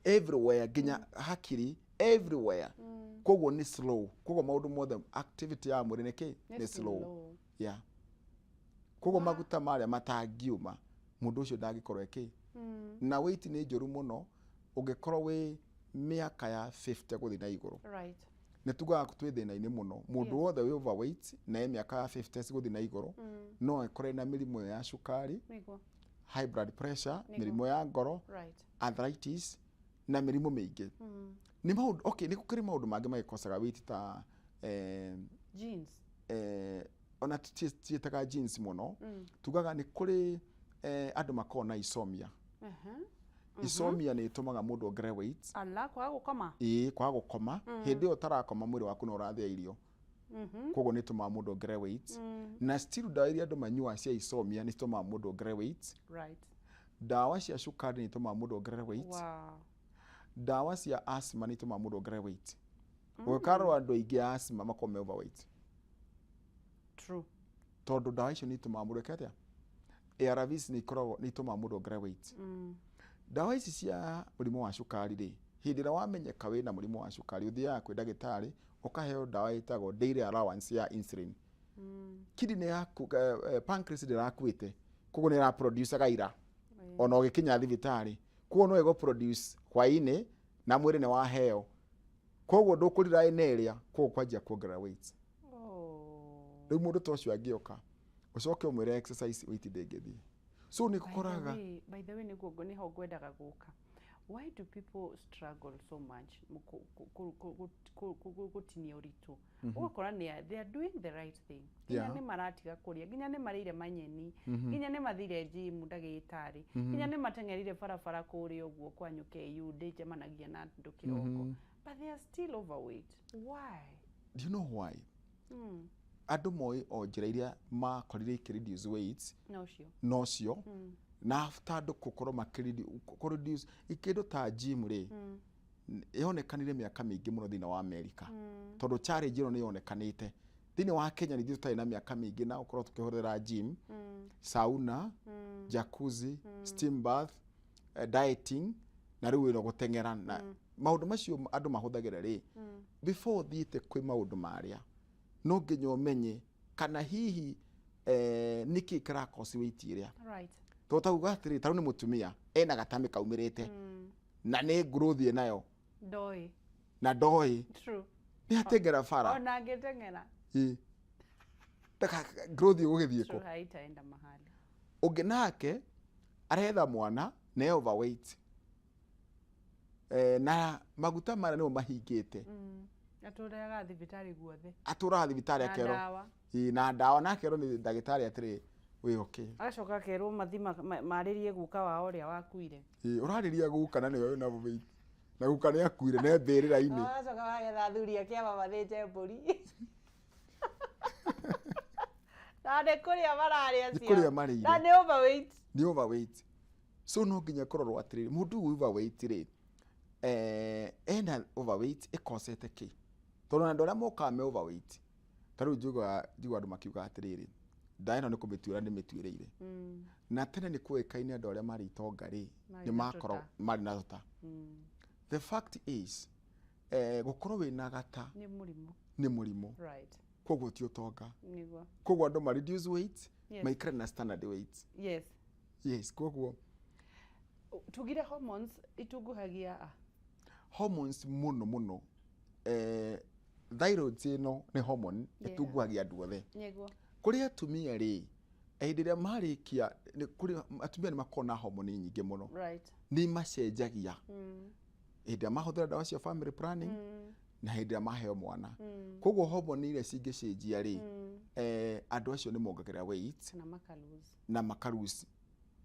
everywhere, nginya hakiri, everywhere. Koguo nĩ slow. Koguo maũndũ mothe, activity ya mwĩrĩ nĩ kĩ? Nĩ slow. Yeah, koguo maguta marĩa matangiuma, mũndũ ũcio ndangĩkorwo ĩkĩ. Na weight nĩ njũru mũno ũngĩkorwo wĩ mĩaka ya 50 gũthiĩ na igũrũ. Nĩ tugaga twĩ thĩna-inĩ mũno. Mũndũ wothe wĩ overweight na e mĩaka ya 50 gũthiĩ na igũrũ, no ekore na mĩrimũ ya cukari, high blood pressure, mĩrimũ ya ngoro, arthritis na mĩrimũ mĩingĩ. Nĩ maũndũ, okay, nĩ gũkĩrĩ maũndũ mangĩ magĩkocaga weight ta Genes. Ona tiĩtaga genes mũno. Tugaga nĩ kũrĩ andũ makoragwo na insomnia. Insomnia nĩ ĩtũmaga mũndũ ongerere weight. Ala, kwaga gũkoma. Ĩĩ, kwaga gũkoma. Hĩndĩ ĩyo ũtarakoma, mwĩrĩ waku no ũrathĩa irio. Koguo nĩ ĩtũmaga mũndũ ongerere weight. Na still ndawa iria andũ manyuaga cia insomnia nĩ citũmaga mũndũ ongerere weight. Ndawa cia cukari nĩ itũmaga mũndũ ongerere weight. Ndawa cia asthma nĩ itũmaga mũndũ ongerere weight. Ũngĩkarora, andũ aingĩ a asthma makoragwo me overweight. Tondũ ndawa icio nĩ itũmaga mũndũ eke atĩa? ARVs nĩ ikoragwo, nĩ itũmaga mũndũ ongerere weight. Ndawa ici cia mũrimũ wa cukari rĩ, hĩndĩ ĩrĩa wamenyeka wĩna mũrimũ wa cukari, ũthiaga kwĩ ndagĩtarĩ ũkaheo ndawa ĩtagwo daily allowance ya insulin. Kidney yaku, pancreas ndĩrakuĩte, koguo nĩ ĩraproduce gaira ona ũgĩkinya thibitarĩ. Koguo no ĩgũ produce hwaĩ-inĩ na mwĩrĩ nĩ waheo, koguo ndũkũrira ĩna ĩrĩa, koguo kwanjia kuongerera weight. Rĩu mũndũ ta ũcio angĩũka ũcoke ũmwĩre exercise, weight ndĩngĩthiĩ. So nĩ gũkoraga By the way, nĩguo nĩho ngwendaga gũka. Why do people struggle so much gũtinia ũritũ? Ũgakora nĩ they are doing the right thing, nginya nĩ maratiga kũrĩa, nginya nĩ marĩire manyeni, nginya nĩ mathire gym, ndagĩtarĩ, nginya nĩ mateng'erire barabara kũrĩa ũguo kwanyu KU, ndĩnjemanagia na andũ kĩroko, but they are still overweight. Why? Do you know why? Mm. Andũ moĩ o njĩra iria makorire ikĩ reduce weight. No cio. Nocio. Na after andũ gũkorwo makĩ reduce kĩndũ ta gym rĩ, yonekanire mĩaka mĩingĩ mũno thĩinĩ wa America, tondũ challenge ĩno nĩ yonekanĩte thĩinĩ wa Kenya. Nĩ ithuĩ tũtarĩ na mĩaka mĩingĩ na gũkorwo tũkĩhũthĩra gym, sauna, jacuzzi, steam bath, dieting, na rĩu ĩno gũteng'era na maũndũ macio andũ mahũthagĩra rĩ. Before ũthiĩte kwĩ maũndũ marĩa, no nginya ũmenye kana hihi nĩkĩ kĩrakosi weight ĩrĩa. Tondũ tauga atĩrĩ, tarĩu nĩ mũtumia ena gatamĩ kaumĩrĩte na nĩ growth ĩnayo Ndoĩ. Na ndoĩ nĩ ateng'era bara. Ona angĩteng'era. Ĩ. Growth ĩgũgĩthiĩ kũ? Haitaenda mahali. Ũngĩ nake aretha mwana na e overweight, na maguta marĩa nĩmo mahingĩte. Atũraga thibitarĩ guothe. Atũraga thibitarĩ. Na akerwo ndawa. Ĩ, na ndawa, na akerwo nĩ ndagĩtarĩ atĩrĩ, Wĩ okay. Agacoka akerwo mathi marĩrie guka wao ũrĩa wakuire. Ĩĩ, ũrarĩria guka na nĩwe wĩna weight na guka nĩ akuire ne mbĩrĩra-inĩ. Agacoka magetha athuri a kĩama mathĩnje mbũri. Na nĩ kũrĩa mararĩa Nĩ kũrĩa marĩire. Na nĩ overweight. Nĩ overweight. So no nginya kũrorwo atĩrĩrĩ, mũndũ ũyũ overweight rĩ, ena overweight ĩkosete kĩ? Tondũ na andũ arĩa mokaga me overweight, ta rĩu njiguaga andũ makiuga atĩrĩrĩ, ndawa ĩno nĩ kũmĩtuĩra ndĩmĩtuĩrĩire. Na tene nĩ kũĩkaine andũ arĩa marĩ itonga rĩ, nĩ makoragwo marĩ na tũta. The fact is, gũkorwo wĩna gata nĩ mũrimũ. Nĩ mũrimũ. Right. Koguo ti ũtonga. Nĩguo. Koguo andũ ma reduce weight, Yes. maikare na standard weight. Yes. Yes, koguo tugire hormones itunguhagia a? Hormones mũno mũno, thyroid ĩno nĩ hormone ĩtunguhagia andũ othe. Nĩguo. Kũrĩ atumia rĩ, hĩndĩ ĩrĩa marĩkia, kũrĩ atumia nĩ makoragwo na hormone nyingĩ mũno. Right. Nĩ macenjagia. Hĩndĩ ĩrĩa mahũthĩra ndawa cia family planning, na hĩndĩ ĩrĩa maheo mwana. Koguo hormone iria cingĩcenjia rĩ, andũ acio nĩ mongagĩrĩra weight na makalose. Na makalose.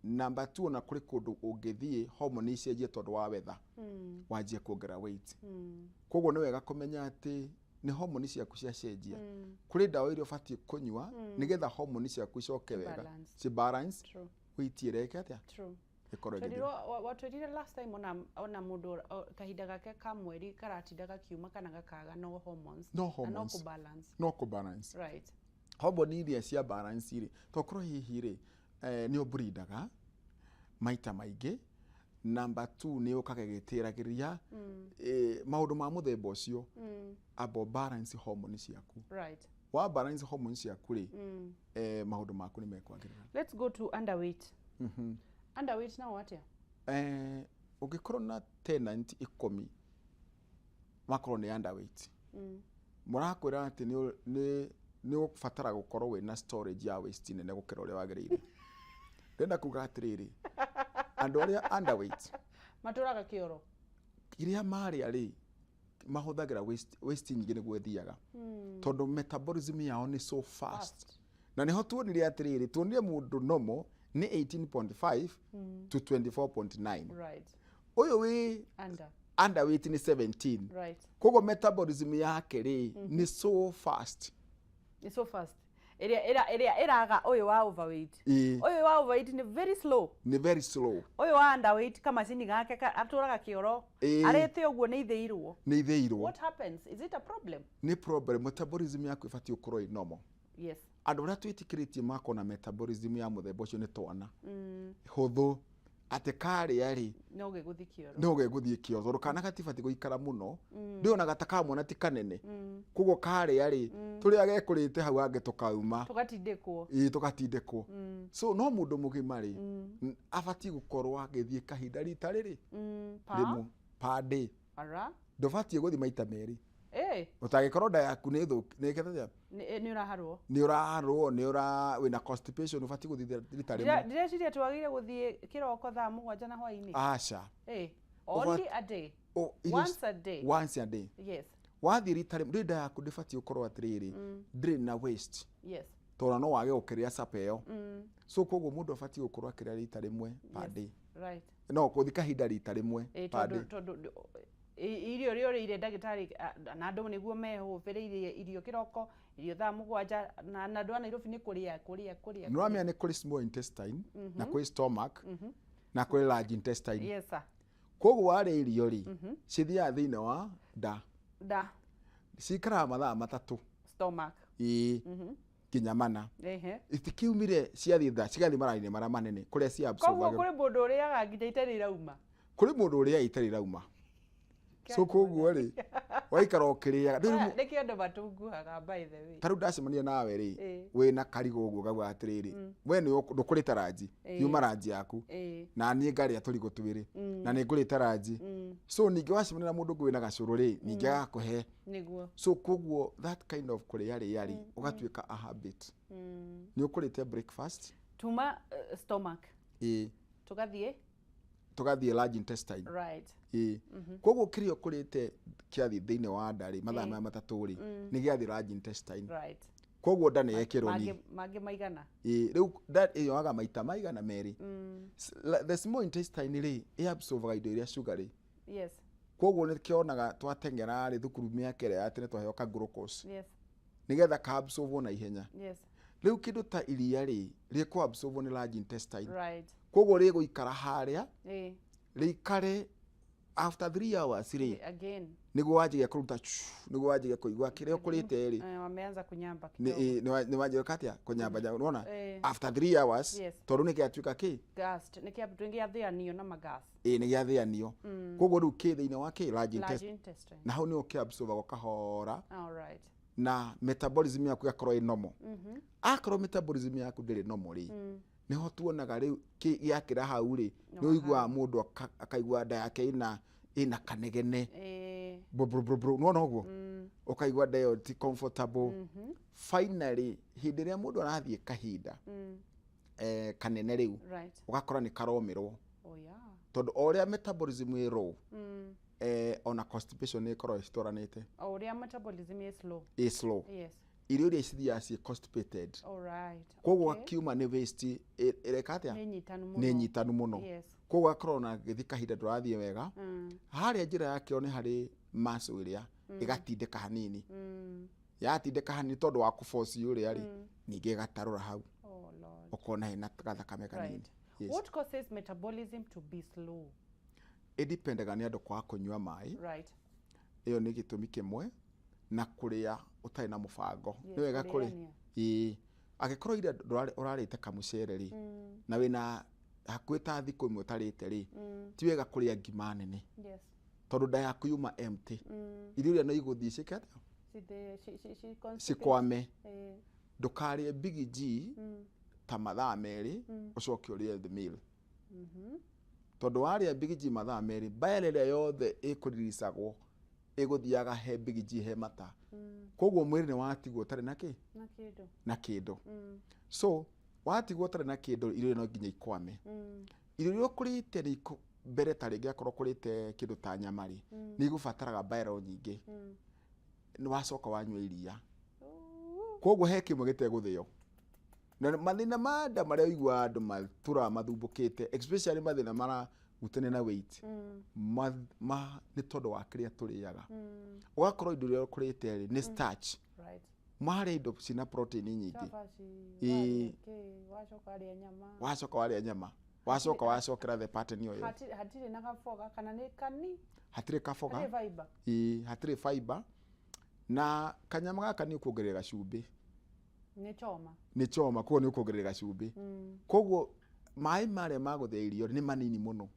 Number 2, ona kũrĩ kũndũ ũngĩthiĩ hormone icenjie tondũ wa weather, wanjie kuongerera weight. Koguo nĩ wega kũmenya atĩ nĩ hormone ciaku ciacenjia. Kũrĩ ndawa iria ũbatiĩ kũnyua nĩgetha hormone ciaku icoke wega. Ci balance. Weight ĩreke atĩa? True. Ĩkorwo ĩgĩthira. Watwĩrire last time ona mũndũ kahinda gake ka mweri karatinda gakiuma kana gakaga no hormones. No hormones. Na no kũbalance. No kũbalance. Right. Hormone iria cia balance rĩ, tokorwo hihi rĩ, nĩ ũblindaga maita maingĩ. Number 2 nĩ ũkaga ĩgĩtĩragĩria maũndũ ma mũthemba ũcio. Abo balance hormone ciaku. Right. Wa balance hormone ciaku rĩ, maũndũ maku nĩ mekwagĩrĩra. Let's go to underweight. Underweight nao atĩa? Ũngĩkorwo na tenant 10 makorwo nĩ underweight. Mũrakwĩra atĩ nĩ ũgũbatara gũkorwo wĩna storage ya waste nene gũkĩra ũrĩa wagĩrĩire. Ndĩrenda kuga atĩrĩrĩ, andũ arĩa underweight matũraga kĩoro, kĩrĩa marĩa rĩ, mahũthagĩra waste nyingĩ nĩguo ĩthiaga. Tondũ metabolism yao nĩ so fast. Na nĩho tuonire atĩrĩrĩ, tuonire mũndũ normal nĩ 18.5 to 24.9. Right. Ũyũ wĩ underweight nĩ 17. Right. Koguo metabolism yake rĩ nĩ so fast. Nĩ so fast. Ĩrĩa ĩraga ũyũ wa overweight. Ũyũ wa overweight nĩ very slow. Nĩ very slow. Ũyũ wa underweight kamacini gake atũraga kĩoro. Arĩte ũguo nĩ ithĩirwo. Nĩ ithĩirwo. What happens? Is it a problem? Nĩ problem. Metabolism yaku ĩbatiĩ gũkorwo ĩ normal. Yes. Andũ arĩa twĩtĩkĩrĩtie makorwo na metabolism ya mũthemba ũcio nĩ twana. Hũthũ. Atĩ karĩa rĩ, no gĩgũthiĩ kĩoro. No gĩgũthiĩ kĩoro tondũ kana gatibatiĩ gũikara mũno. Ndĩonaga ta kamwana ti kanene. Koguo karĩa rĩ, tũrĩa gekũrĩte hau angĩ tũkauma. Tũgatindĩkwo. Ĩĩ, tũgatindĩkwo. So no mũndũ mũgima rĩ, abatiĩ gũkorwo agĩthiĩ kahinda rita rĩrĩ. Rĩmwe per day. Ara. Ndũbatiĩ gũthiĩ maita merĩ. Ũtangĩkorwo nda yaku nĩ thũku, nĩ ĩkĩte Nĩ ũraharwo. Nĩ ũraharwo, nĩ ũra wĩna constipation, ũbatiĩ gũthiĩ rita rĩmwe. Ndĩreciria twagĩrĩire gũthiĩ kĩroko thaa 7 na hwaĩ-inĩ. Aca. Only a day. Once a day. Once a day. Yes. Wathiĩ rita rĩmwe, nda yaku ndĩbatiĩ gũkorwo atĩrĩrĩ, ndĩrĩ na waste. Yes. Tondũ no wage gũkĩrĩa supper ĩyo. So koguo mũndũ abatiĩ gũkorwo akĩrĩa rita rĩmwe per day. Right. No gũthiĩ kahinda rita rĩmwe per day. Tondũ irio iria ũrĩire ndagĩtarĩ na andũ nĩguo mehũbĩrĩirie irio kĩroko, irio thaa 7, na andũ a Nairobi nĩ kũrĩa kũrĩa kũrĩa. Nĩ ũramenya nĩ kũrĩ small intestine, na kũrĩ stomach, na kũrĩ large intestine. Yes sir. Koguo warĩa irio rĩ, cithiaga thĩinĩ wa nda. Nda. Cikaraga mathaa 3. Stomach. Ĩĩ. Nginya 4. Itikiumire ciathiĩ nda, cigathiĩ mara-inĩ marĩa manene kũrĩa cia absorb. Koguo kũrĩ mũndũ ũrĩaga nginya itarĩ irauma. Kũrĩ mũndũ ũrĩaga itarĩ irauma. So koguo rĩ, waikara ũkĩrĩaga. Nĩkĩo andũ matunguhaga by the way. Ta rĩu ndacemania nawe rĩ, wĩna karigũ ũguo ngauga atĩrĩrĩ, we ndũkũrĩte ranji, yuma ranji yaku. Na niĩ ngarĩa tũrigũ twĩrĩ, na nĩ ngũrĩte ranji. So ningĩ wacemania na mũndũ ũngĩ wĩna gacũrũ rĩ, ningĩ agakũhe. Nĩguo. So koguo that kind of kũrĩa rĩa rĩ, ũgatuĩka a habit. Nĩ ũkũrĩte breakfast. Tuma stomach. Ĩĩ. Tũgathiĩ? Tũgathiĩ large intestine. Right. Ĩĩ. Koguo kĩrĩa ũkũrĩte kĩathiĩ thĩinĩ wa nda rĩ, mathaa maya 3 rĩ, nĩ gĩathiĩ large intestine. Right. Koguo nda nĩ yekĩrwo ni Mangĩ maigana. Ĩĩ, rĩu nda ĩyoaga maita maigana merĩ. The small intestine rĩ, ĩabsorbaga indo iria sugar rĩ. Koguo nĩkĩonaga twateng'era rĩ thukuru mĩaka ĩrĩa ya tene twaheo ka glucose. Nĩgetha ka absorbwo na ihenya. Rĩu kĩndũ ta iria rĩ, rĩkũ absorbwo nĩ large intestine. Koguo rĩgũikara harĩa, rĩikare after 3 hours rĩ, Again. nĩguo wanjĩria kũruta nĩguo wanjĩria kũigua kĩrĩa ũkũrĩte rĩ. Wameanza kunyamba kidogo. Nĩ wanjĩria katia kũnyamba nyamba, nĩwona? After 3 hours, tondũ nĩ gĩatuĩka kĩ? Gas. Nĩ gĩathĩanio na magas. Ĩĩ, nĩ gĩathĩanio. Koguo rĩu kĩ thĩinĩ wa kĩ? Large Large intestine. Na hau nĩho kĩabsorbagwo kahora. All right. Na metabolism yaku ĩgakorwo ĩ normal. Akorwo metabolism yaku ndĩrĩ normal rĩ, nĩho tuonaga rĩu gĩakĩra hau rĩ, nĩ ũiguaga mũndũ akaigua nda yake ĩna kanegene. Bro, bro, bro, bro. Nĩwona ũguo? Ũkaigua nda ĩyo ti comfortable. Finally, hĩndĩ ĩrĩa mũndũ arathiĩ kahinda, kanene rĩu, ũgakora nĩ karomĩrwo. Oh, yeah. Tondũ o ũrĩa metabolism ĩ low, ona constipation nĩ ĩkoragwo ĩcitwaranĩte. O ũrĩa metabolism ĩ slow. Ĩ slow. Irio iria cithiaga ciĩ constipated. All right. Koguo akiuma nĩ waste ĩreka atĩa? Nĩ nyitanu mũno. Nĩ nyitanu mũno. Koguo gakorwo na gĩthiĩ kahinda ndũrathiĩ wega. Harĩa njĩra ya kĩoro nĩ harĩ muscle ĩrĩa ĩgatindĩka hanini. Yatindĩka hanini tondũ wa kũforce ũrĩa rĩ, ningĩ ĩgatarũra hau. Oh Lord. Ũkona hena gathakame kanini. Yes. What causes metabolism to be slow? Ĩdipendaga nĩ andũ kwaga kũnyua maĩ. Ĩyo nĩ gĩtũmi kĩmwe, na kũrĩa ũtarĩ na mũbango. Yes, Nĩ wega kũrĩa. kũrĩania. Ĩĩ. Angĩkorwo ira ũrarĩte kamũcere rĩ, na wĩna hakuhĩ ta thikũ ĩmwe ũtarĩte rĩ, ti wega kũrĩa ngima nene. Tondũ nda yaku yuma empty. Irio iria no igũthiĩ ciĩke atĩa? Cikwame. Ndũkarĩe Big G ta mathaa merĩ, ũcoke ũrĩe the meal. Tondũ warĩa Big G mathaa merĩ, bile ĩrĩa yothe ĩkũriricagwo ĩgũthiaga he Big G he mata. Koguo mwĩrĩ nĩ watigwo ũtarĩ na kĩ? Na kĩndũ. Na kĩndũ. So, watigwo ũtarĩ na kĩndũ, irio no nginya ikwame. Irio iria ũkũrĩte nĩ mbere ta rĩngĩ akorwo ũkũrĩte kĩndũ ta nyama rĩ, nĩ igũbataraga bile nyingĩ. Nĩ wacoka wanyua iria. Koguo he kĩmwe gĩtegũthĩo. Na mathĩna ma nda marĩa ũiguaga andũ matũraga mathumbũkĩte, especially mathĩna marahutania na weight, nĩ tondũ wa kĩrĩa tũrĩaga. Ũgakorwo indo iria ũkũrĩte rĩ, nĩ starch. Marĩa indo cina protein nyingĩ. Cabaci, Ĩĩ. warĩa kĩ, wacoka warĩa nyama. Wacoka warĩa nyama. Wacoka wacokera the pattern ĩyo. Hatirĩ na gaboga kana nĩ kani? Hatirĩ kaboga. Hatirĩ fiber. Ĩĩ, hatirĩ fiber. Na kanyama gaka nĩ ũkuongerera gacumbĩ. Nĩ choma. Nĩ choma, koguo nĩ ũkuongerera gacumbĩ. Koguo maĩ marĩa ma gũthĩa irio nĩ manini mũno.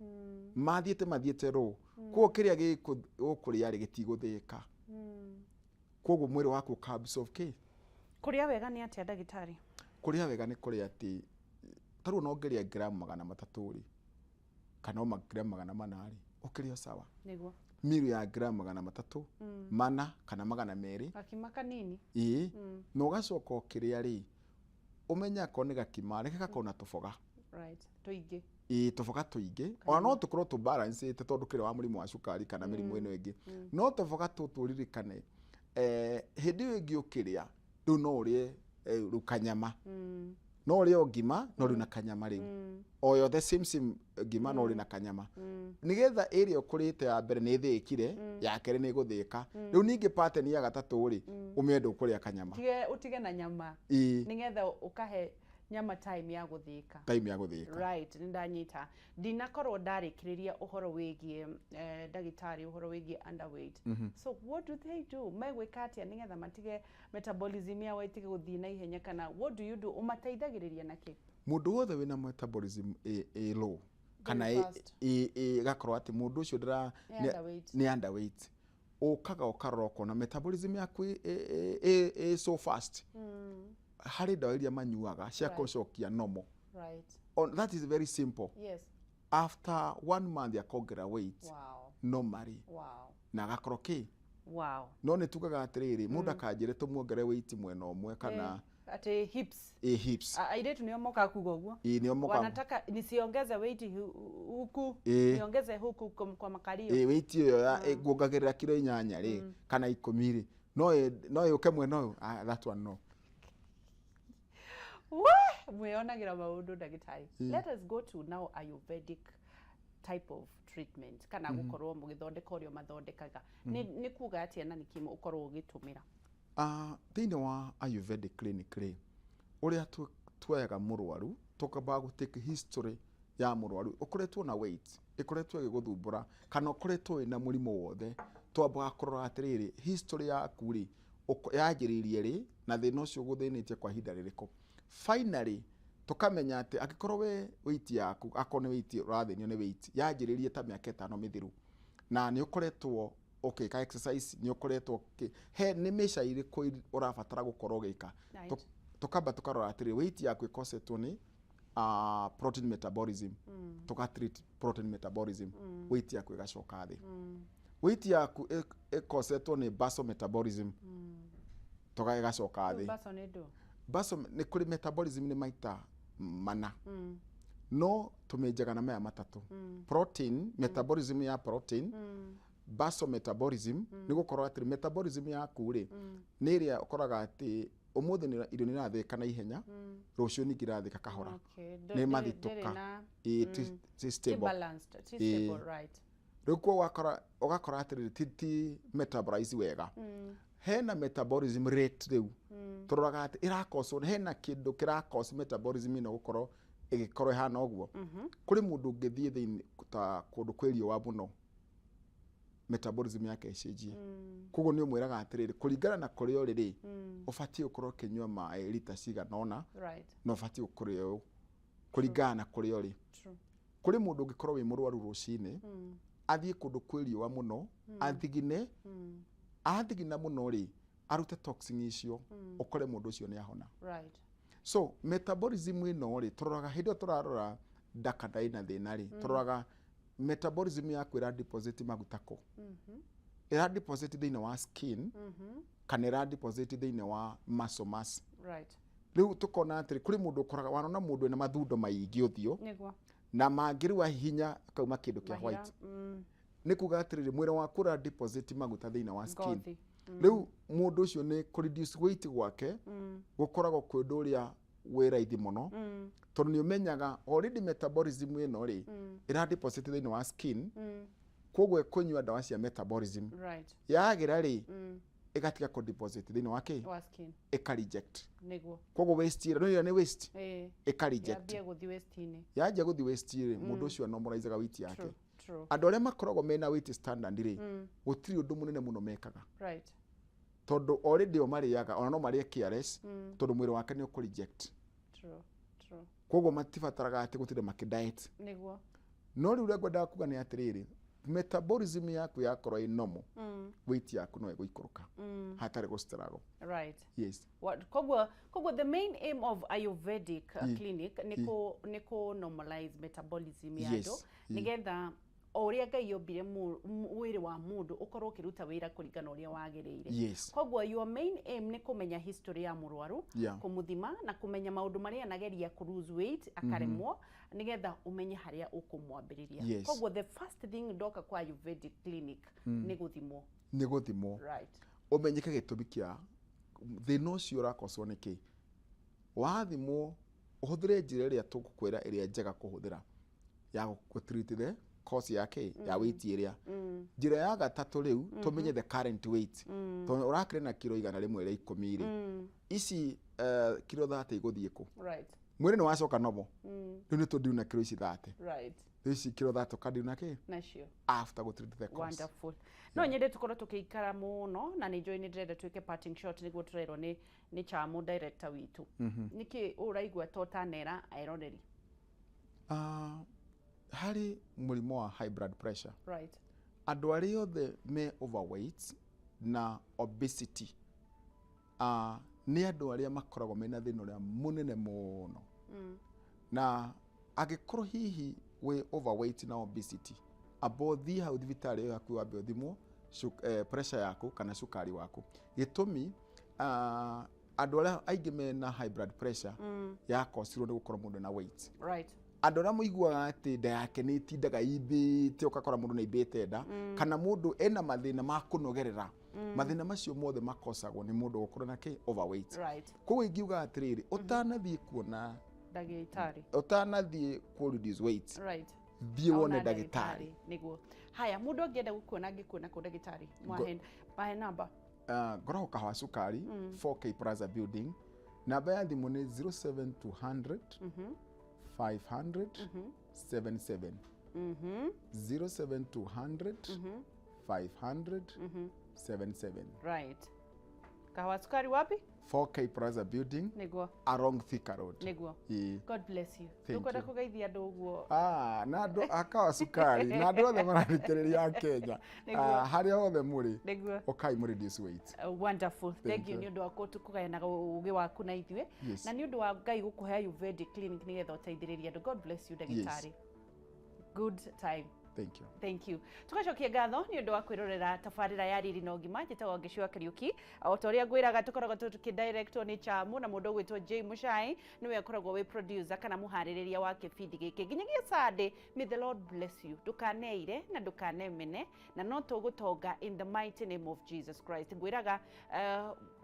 Mathiĩte raw. Koguo kĩrĩa gĩkũrĩa rĩ gĩtigũthĩĩka. Koguo mwĩrĩ waku ũka absorb kĩ? Kũrĩa wega nĩ atĩa ndagĩtarĩ? Kũrĩa wega nĩ kũrĩa atĩ ta rĩu no ũngĩrĩa gramu 300 rĩ, kana o gramu 400 rĩ, ũkĩrĩa sawa. Nĩguo. Miru ya gramu 300, 400 kana 200. Gakima kanini. Ĩĩ. Na ũgacoka ũkĩrĩa rĩ, ũmenye akorwo nĩ gakima, reke gakorwo na tũboga. Tũingĩ. Ĩĩ, tũboga tũingĩ. Ona no tũkorwo tũbalancĩte tondũ kĩrĩa wa mũrimũ wa cukari kana mĩrimũ ĩno ĩngĩ. No tũboga tũtũ ũririkane, hĩndĩ ĩyo ĩngĩ ũkĩrĩa, rĩu no ũrĩe, rĩu kanyama. No ũrĩe o ngima, no rĩu na kanyama rĩu. O yothe same same ngima no ũrĩe na kanyama. Nĩgetha ĩrĩa ũkũrĩte ya mbere nĩ ĩthĩĩkire, ya kerĩ nĩ ĩgũthĩĩka. Rĩu ningĩ pattern ya gatatũ rĩ, ũmenye ndũkũrĩa kanyama. Ũtige na nyama. Ĩĩ. Nĩgetha ũkahe nyama time ya gũthĩĩka. Time ya gũthĩĩka. Right, nĩ ndanyita. Ndinakorwo ndarĩkĩrĩria ũhoro wĩgiĩ ndagĩtarĩ, ũhoro wĩgiĩ underweight. So what do they do? Megwĩka atĩa nĩgetha matige metabolism yao ĩtige gũthiĩ na ihenya, kana what do you do? Ũmateithagĩrĩria na kĩ? Mũndũ wothe wĩna metabolism ĩ low, kana ĩgakorwo atĩ mũndũ ũcio ndĩra Nĩ underweight. nĩ underweight. Ũkaga ũkarora ũkona metabolism yaku ĩ so fast. Harĩ ndawa iria manyuaga cia gũcokia normal. That is very simple. After 1 month akongerera weight. Normally. Na agakorwo kĩ? No nĩ tugaga atĩrĩrĩ, mũndũ akanjĩre tũmuongere weight mwena ũmwe kana Ati hips. Ĩ, hips. Airĩtu nĩo mokaga kuga ũguo. Ĩ, nĩo mokaga. Wanataka nisiongeze weight huku, niongeze huku kwa makalio. Ĩ, weight ĩyo ya, nguongagĩrĩra kiro 8 rĩ, kana 10 rĩ. No ĩũke mwena ũyũ? That one no. We mwĩyonagĩra maũndũ ndagĩtarĩ. Let us go to now Ayurvedic type of treatment, kana gũkorwo mũgĩthondeka ũrĩa mathondekaga. Nĩ kuga atĩa na nĩkĩ ũkorwo ũgĩtũmĩra? Thĩinĩ wa Ayurvedic clinic rĩ, ũrĩa tuoyaga mũrwaru, tũkambaga gũ take history ya mũrwaru ũkoretwo na weight ĩkoretwo ĩgĩgũthumbũra kana ũkoretwo wĩna mũrimũ wothe. Twambaga kũrora atĩrĩrĩ, history yaku rĩ, yanjĩrĩirie rĩ na thĩna ũcio ũgũthĩnĩtie kwa ihinda rĩrĩkũ. Finally tũkamenya atĩ angĩkorwo we weight yaku, akorwo nĩ weight ũrathĩnio nĩ weight, yanjĩrĩirie ta mĩaka 5 mĩthiru na nĩ ũkoretwo ũgĩka exercise, nĩ ũkoretwo he nĩ mĩca irĩkũ ũrabatara gũkorwo ũgĩka. Tũkamba tũkarora atĩrĩ, weight yaku ĩkosetwo nĩ protein metabolism. Tũka treat protein metabolism, weight yaku ĩgacoka thĩ. Weight yaku ĩkosetwo nĩ basal metabolism, tũga ĩgacoka thĩ. Basal nĩ ndũ? Basal nĩ kũrĩ metabolism nĩ maita mana, no tũmĩnjaga na maya matatũ: protein metabolism ya protein, basal metabolism nĩ gũkorwo atĩrĩ metabolism yaku rĩ, nĩ ĩrĩa ũkoraga atĩ ũmũthĩ irio nĩ irathĩka na ihenya, rũciũ ningĩ irathĩka kahora. Nĩ mathitũka. Ĩĩ, ti Ti stable. balanced, ti stable, right. Rĩu kuo ũgakora atĩrĩrĩ, ti metabolize wega. Hena metabolism rate rĩu tũroraga atĩ ĩrakoswo, hena kĩndũ kĩrakos metabolism ĩno gũkorwo ĩgĩkorwo ĩhana ũguo. Kũrĩ mũndũ ũngĩthiĩ thĩinĩ ta kũndũ kwĩ riũa mũno, metabolism yake ĩcenjie. Koguo nĩ ũmwĩraga atĩrĩrĩ, kũringana na kũrĩa ũrĩ rĩ, ũbatiĩ gũkorwo ũkĩnyua maĩ rita cigana ũna, na ũbatiĩ kũrĩa ũũ kũringana na kũrĩa ũrĩ. Kũrĩ mũndũ ũngĩkorwo wĩ mũrwaru rũcinĩ, athiĩ kũndũ kwĩ riũa mũno, athigine, athigina mũno rĩ, arute toxin icio, ũkore mũndũ ũcio nĩ ahona. So metabolism ĩno rĩ, tũroraga hĩndĩ ĩyo tũrarora nda kana ĩna thĩna rĩ, tũroraga metabolism yaku ĩra deposit maguta kũ, ĩra deposit thĩinĩ wa skin kana ĩra deposit thĩinĩ wa muscle mass. Rĩu tũkona atĩrĩ, kũrĩ mũndũ ũkoraga wanona mũndũ ena mathundo maingĩ ũthiũ, na mangĩrua hinya akauma kĩndũ kĩa Mahira. white, nĩ kuga atĩrĩrĩ, mwĩrĩ waku ũra deposit maguta thĩinĩ wa skin. Ngothi. Rĩu mũndũ ũcio nĩ kũ reduce weight gwake gũkoragwo kwĩ ũndũ ũrĩa wĩ raithi mũno, tondũ nĩ ũmenyaga already metabolism ĩno rĩ, ĩra deposit thĩinĩ wa skin, koguo ĩkũnyua ndawa cia metabolism, yagĩra rĩ, ĩgatiga kũ deposit thĩinĩ wa kĩ? Wa skin. Ĩka reject. Koguo waste ĩrĩa no ĩrĩa nĩ waste, ĩka reject. Yambie gũthiĩ waste-inĩ. Yanjia gũthiĩ waste rĩ, mũndũ ũcio normalizaga weight yake. True. True. Andũ arĩa makoragwo mena weight standard rĩ, gũtirĩ ũndũ mũnene mũno mekaga, tondũ already o marĩaga, ona no marĩe KRS, tondũ mwĩrĩ wake nĩ ũkũ reject. True. True. Koguo matibataraga atĩ gũtinda makĩ diet. No rĩu ũrĩa ngwendaga kuga nĩ atĩrĩrĩ, metabolism yaku yakorwo ĩ normal, weight yaku no ĩgũikũrũka hatarĩ gũ struggle. Yes. Koguo the main aim of Ayurvedic clinic nĩ kũ normalize metabolism ya andũ, nĩgetha o ũrĩa Ngai ombire mwĩrĩ wa mũndũ ũkorwo ũkĩruta wĩra kũringana na ũrĩa wagĩrĩire. Koguo your main aim nĩ kũmenya history ya mũrwaru, kũmũthima na kũmenya maũndũ marĩa anageria kũ lose weight akaremwo, nĩgetha ũmenye harĩa ũkũmwambĩrĩria. Koguo the first thing ndoka kwa Ayurvedic clinic nĩ gũthimwo. Nĩ gũthimwo. Ũmenyeke gĩtũmi kĩa thĩna ũcio ũrakocwo nĩ kĩ. Wathimwo ũhũthĩre njĩra ĩrĩa tũgũkwĩra ĩrĩa njega kũhũthĩra ya gũ treat the cause ya kĩ, ya weight ĩrĩa. Njĩra ya gatatũ rĩu, tũmenye the current weight, tondũ ũrakĩrĩ na kiro 110 rĩ, ici kiro 30 igũthiĩ kũ? Mwĩrĩ nĩ wacoka normal. Rĩu nĩ tũndiu na kiro ici 30. Rĩu ici kiro 30 ũkandiu na kĩ? Nacio. After gũ treat the cause. Wonderful. No nyende tukorwo tũkĩikara mũno na nĩ njũĩ nĩ ndĩrenda twĩke parting shot nĩguo tũrerwo nĩ Chamu director witũ. Nĩkĩ ũraigua ta ũtanera eroreri? Harĩ mũrimũ wa high blood pressure, andũ arĩa othe me overweight na obesity, nĩ andũ arĩa makoragwo mena thĩna ũrĩa mũnene mũno. Na angĩkorwo hihi wĩ overweight na obesity, amba ũthiĩ hau thibitarĩ ĩyo yaku wambe ũthimwo pressure yaku kana cukari waku. Gĩtũmi, andũ arĩa aingĩ mena high blood pressure yakocirwo nĩ gũkorwo mũndũ na weight. Andũ arĩa mũiguaga atĩ nda yake nĩ ĩtindaga imbĩte, ũgakora mũndũ nĩ aimbĩte nda, kana mũndũ ena mathĩna ma kũnogerera. Mathĩna macio mothe makosagwo nĩ mũndũ gũkorwo na kĩ overweight. Right. Koguo ingiuga atĩrĩrĩ, ũtanathiĩ kuona ndagĩtarĩ, ũtanathiĩ kũ reduce weight, thiĩ wone Ona ndagĩtarĩ. Nĩguo. Haya, mũndũ angĩenda gũkuona, angĩkuona kũ, ndagĩtarĩ? Mwahe mahe namba. Ngoragwo Kahawa Cukari, 4K Plaza Building. Namba ya thimũ nĩ 07200 500 77, 07200 500 77. Right, Kahawa Sukari wapi? 4K Plaza Building, along Thika Road. Nĩguo. Ĩĩ. God bless you. Thank Tũkwenda you. kũgeithia andũ ũguo. Ah, na andũ a Kahawa Cukari na andũ othe marathikĩrĩria a Kenya, ah, harĩa hothe mũrĩ, ũkai mũ reduce weight. Wonderful. Thank Thank you you. nĩ ũndũ wa kũgayanaga ũgĩ waku na ithuĩ, na nĩ ũndũ wa Ngai gũkũhe Ayurvedic Clinic nĩgetha ũteithĩrĩrie andũ. God bless you, ndagĩtarĩ. Good time. Thank you. Thank you. Tugacokia ngatho nĩ ũndũ wa kwĩrorera tabarĩra ya Riri na Ũgima. Njĩtagwo Ngĩcua Kariũki. O ta ũrĩa ngwĩraga, tũkoragwo tũkĩdirectwo nĩ Chamu, na mũndũ ũgwĩtwo J Muchai nĩwe akoragwo wĩ producer kana mũharĩrĩria wa kĩbindi gĩkĩ. Nginyagia Sunday, may the Lord bless you. Ndũkaneire na ndũkanemene, na no tũgũtonga in the mighty name of Jesus Christ. Ngwĩraga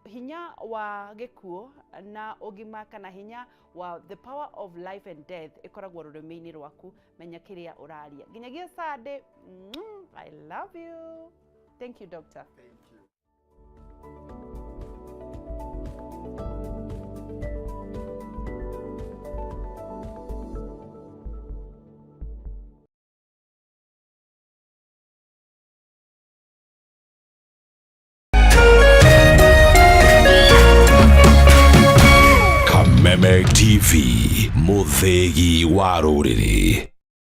hinya wa gĩkuũ na ũgima, kana hinya wa the power of life and death, ĩkoragwo rũrĩmĩ-inĩ rwaku. Menya kĩrĩa ũraria. Nginyagia Sunday, I love you. Thank you, doctor. Thank you. Kameme TV, mũthĩgi wa rũrĩrĩ.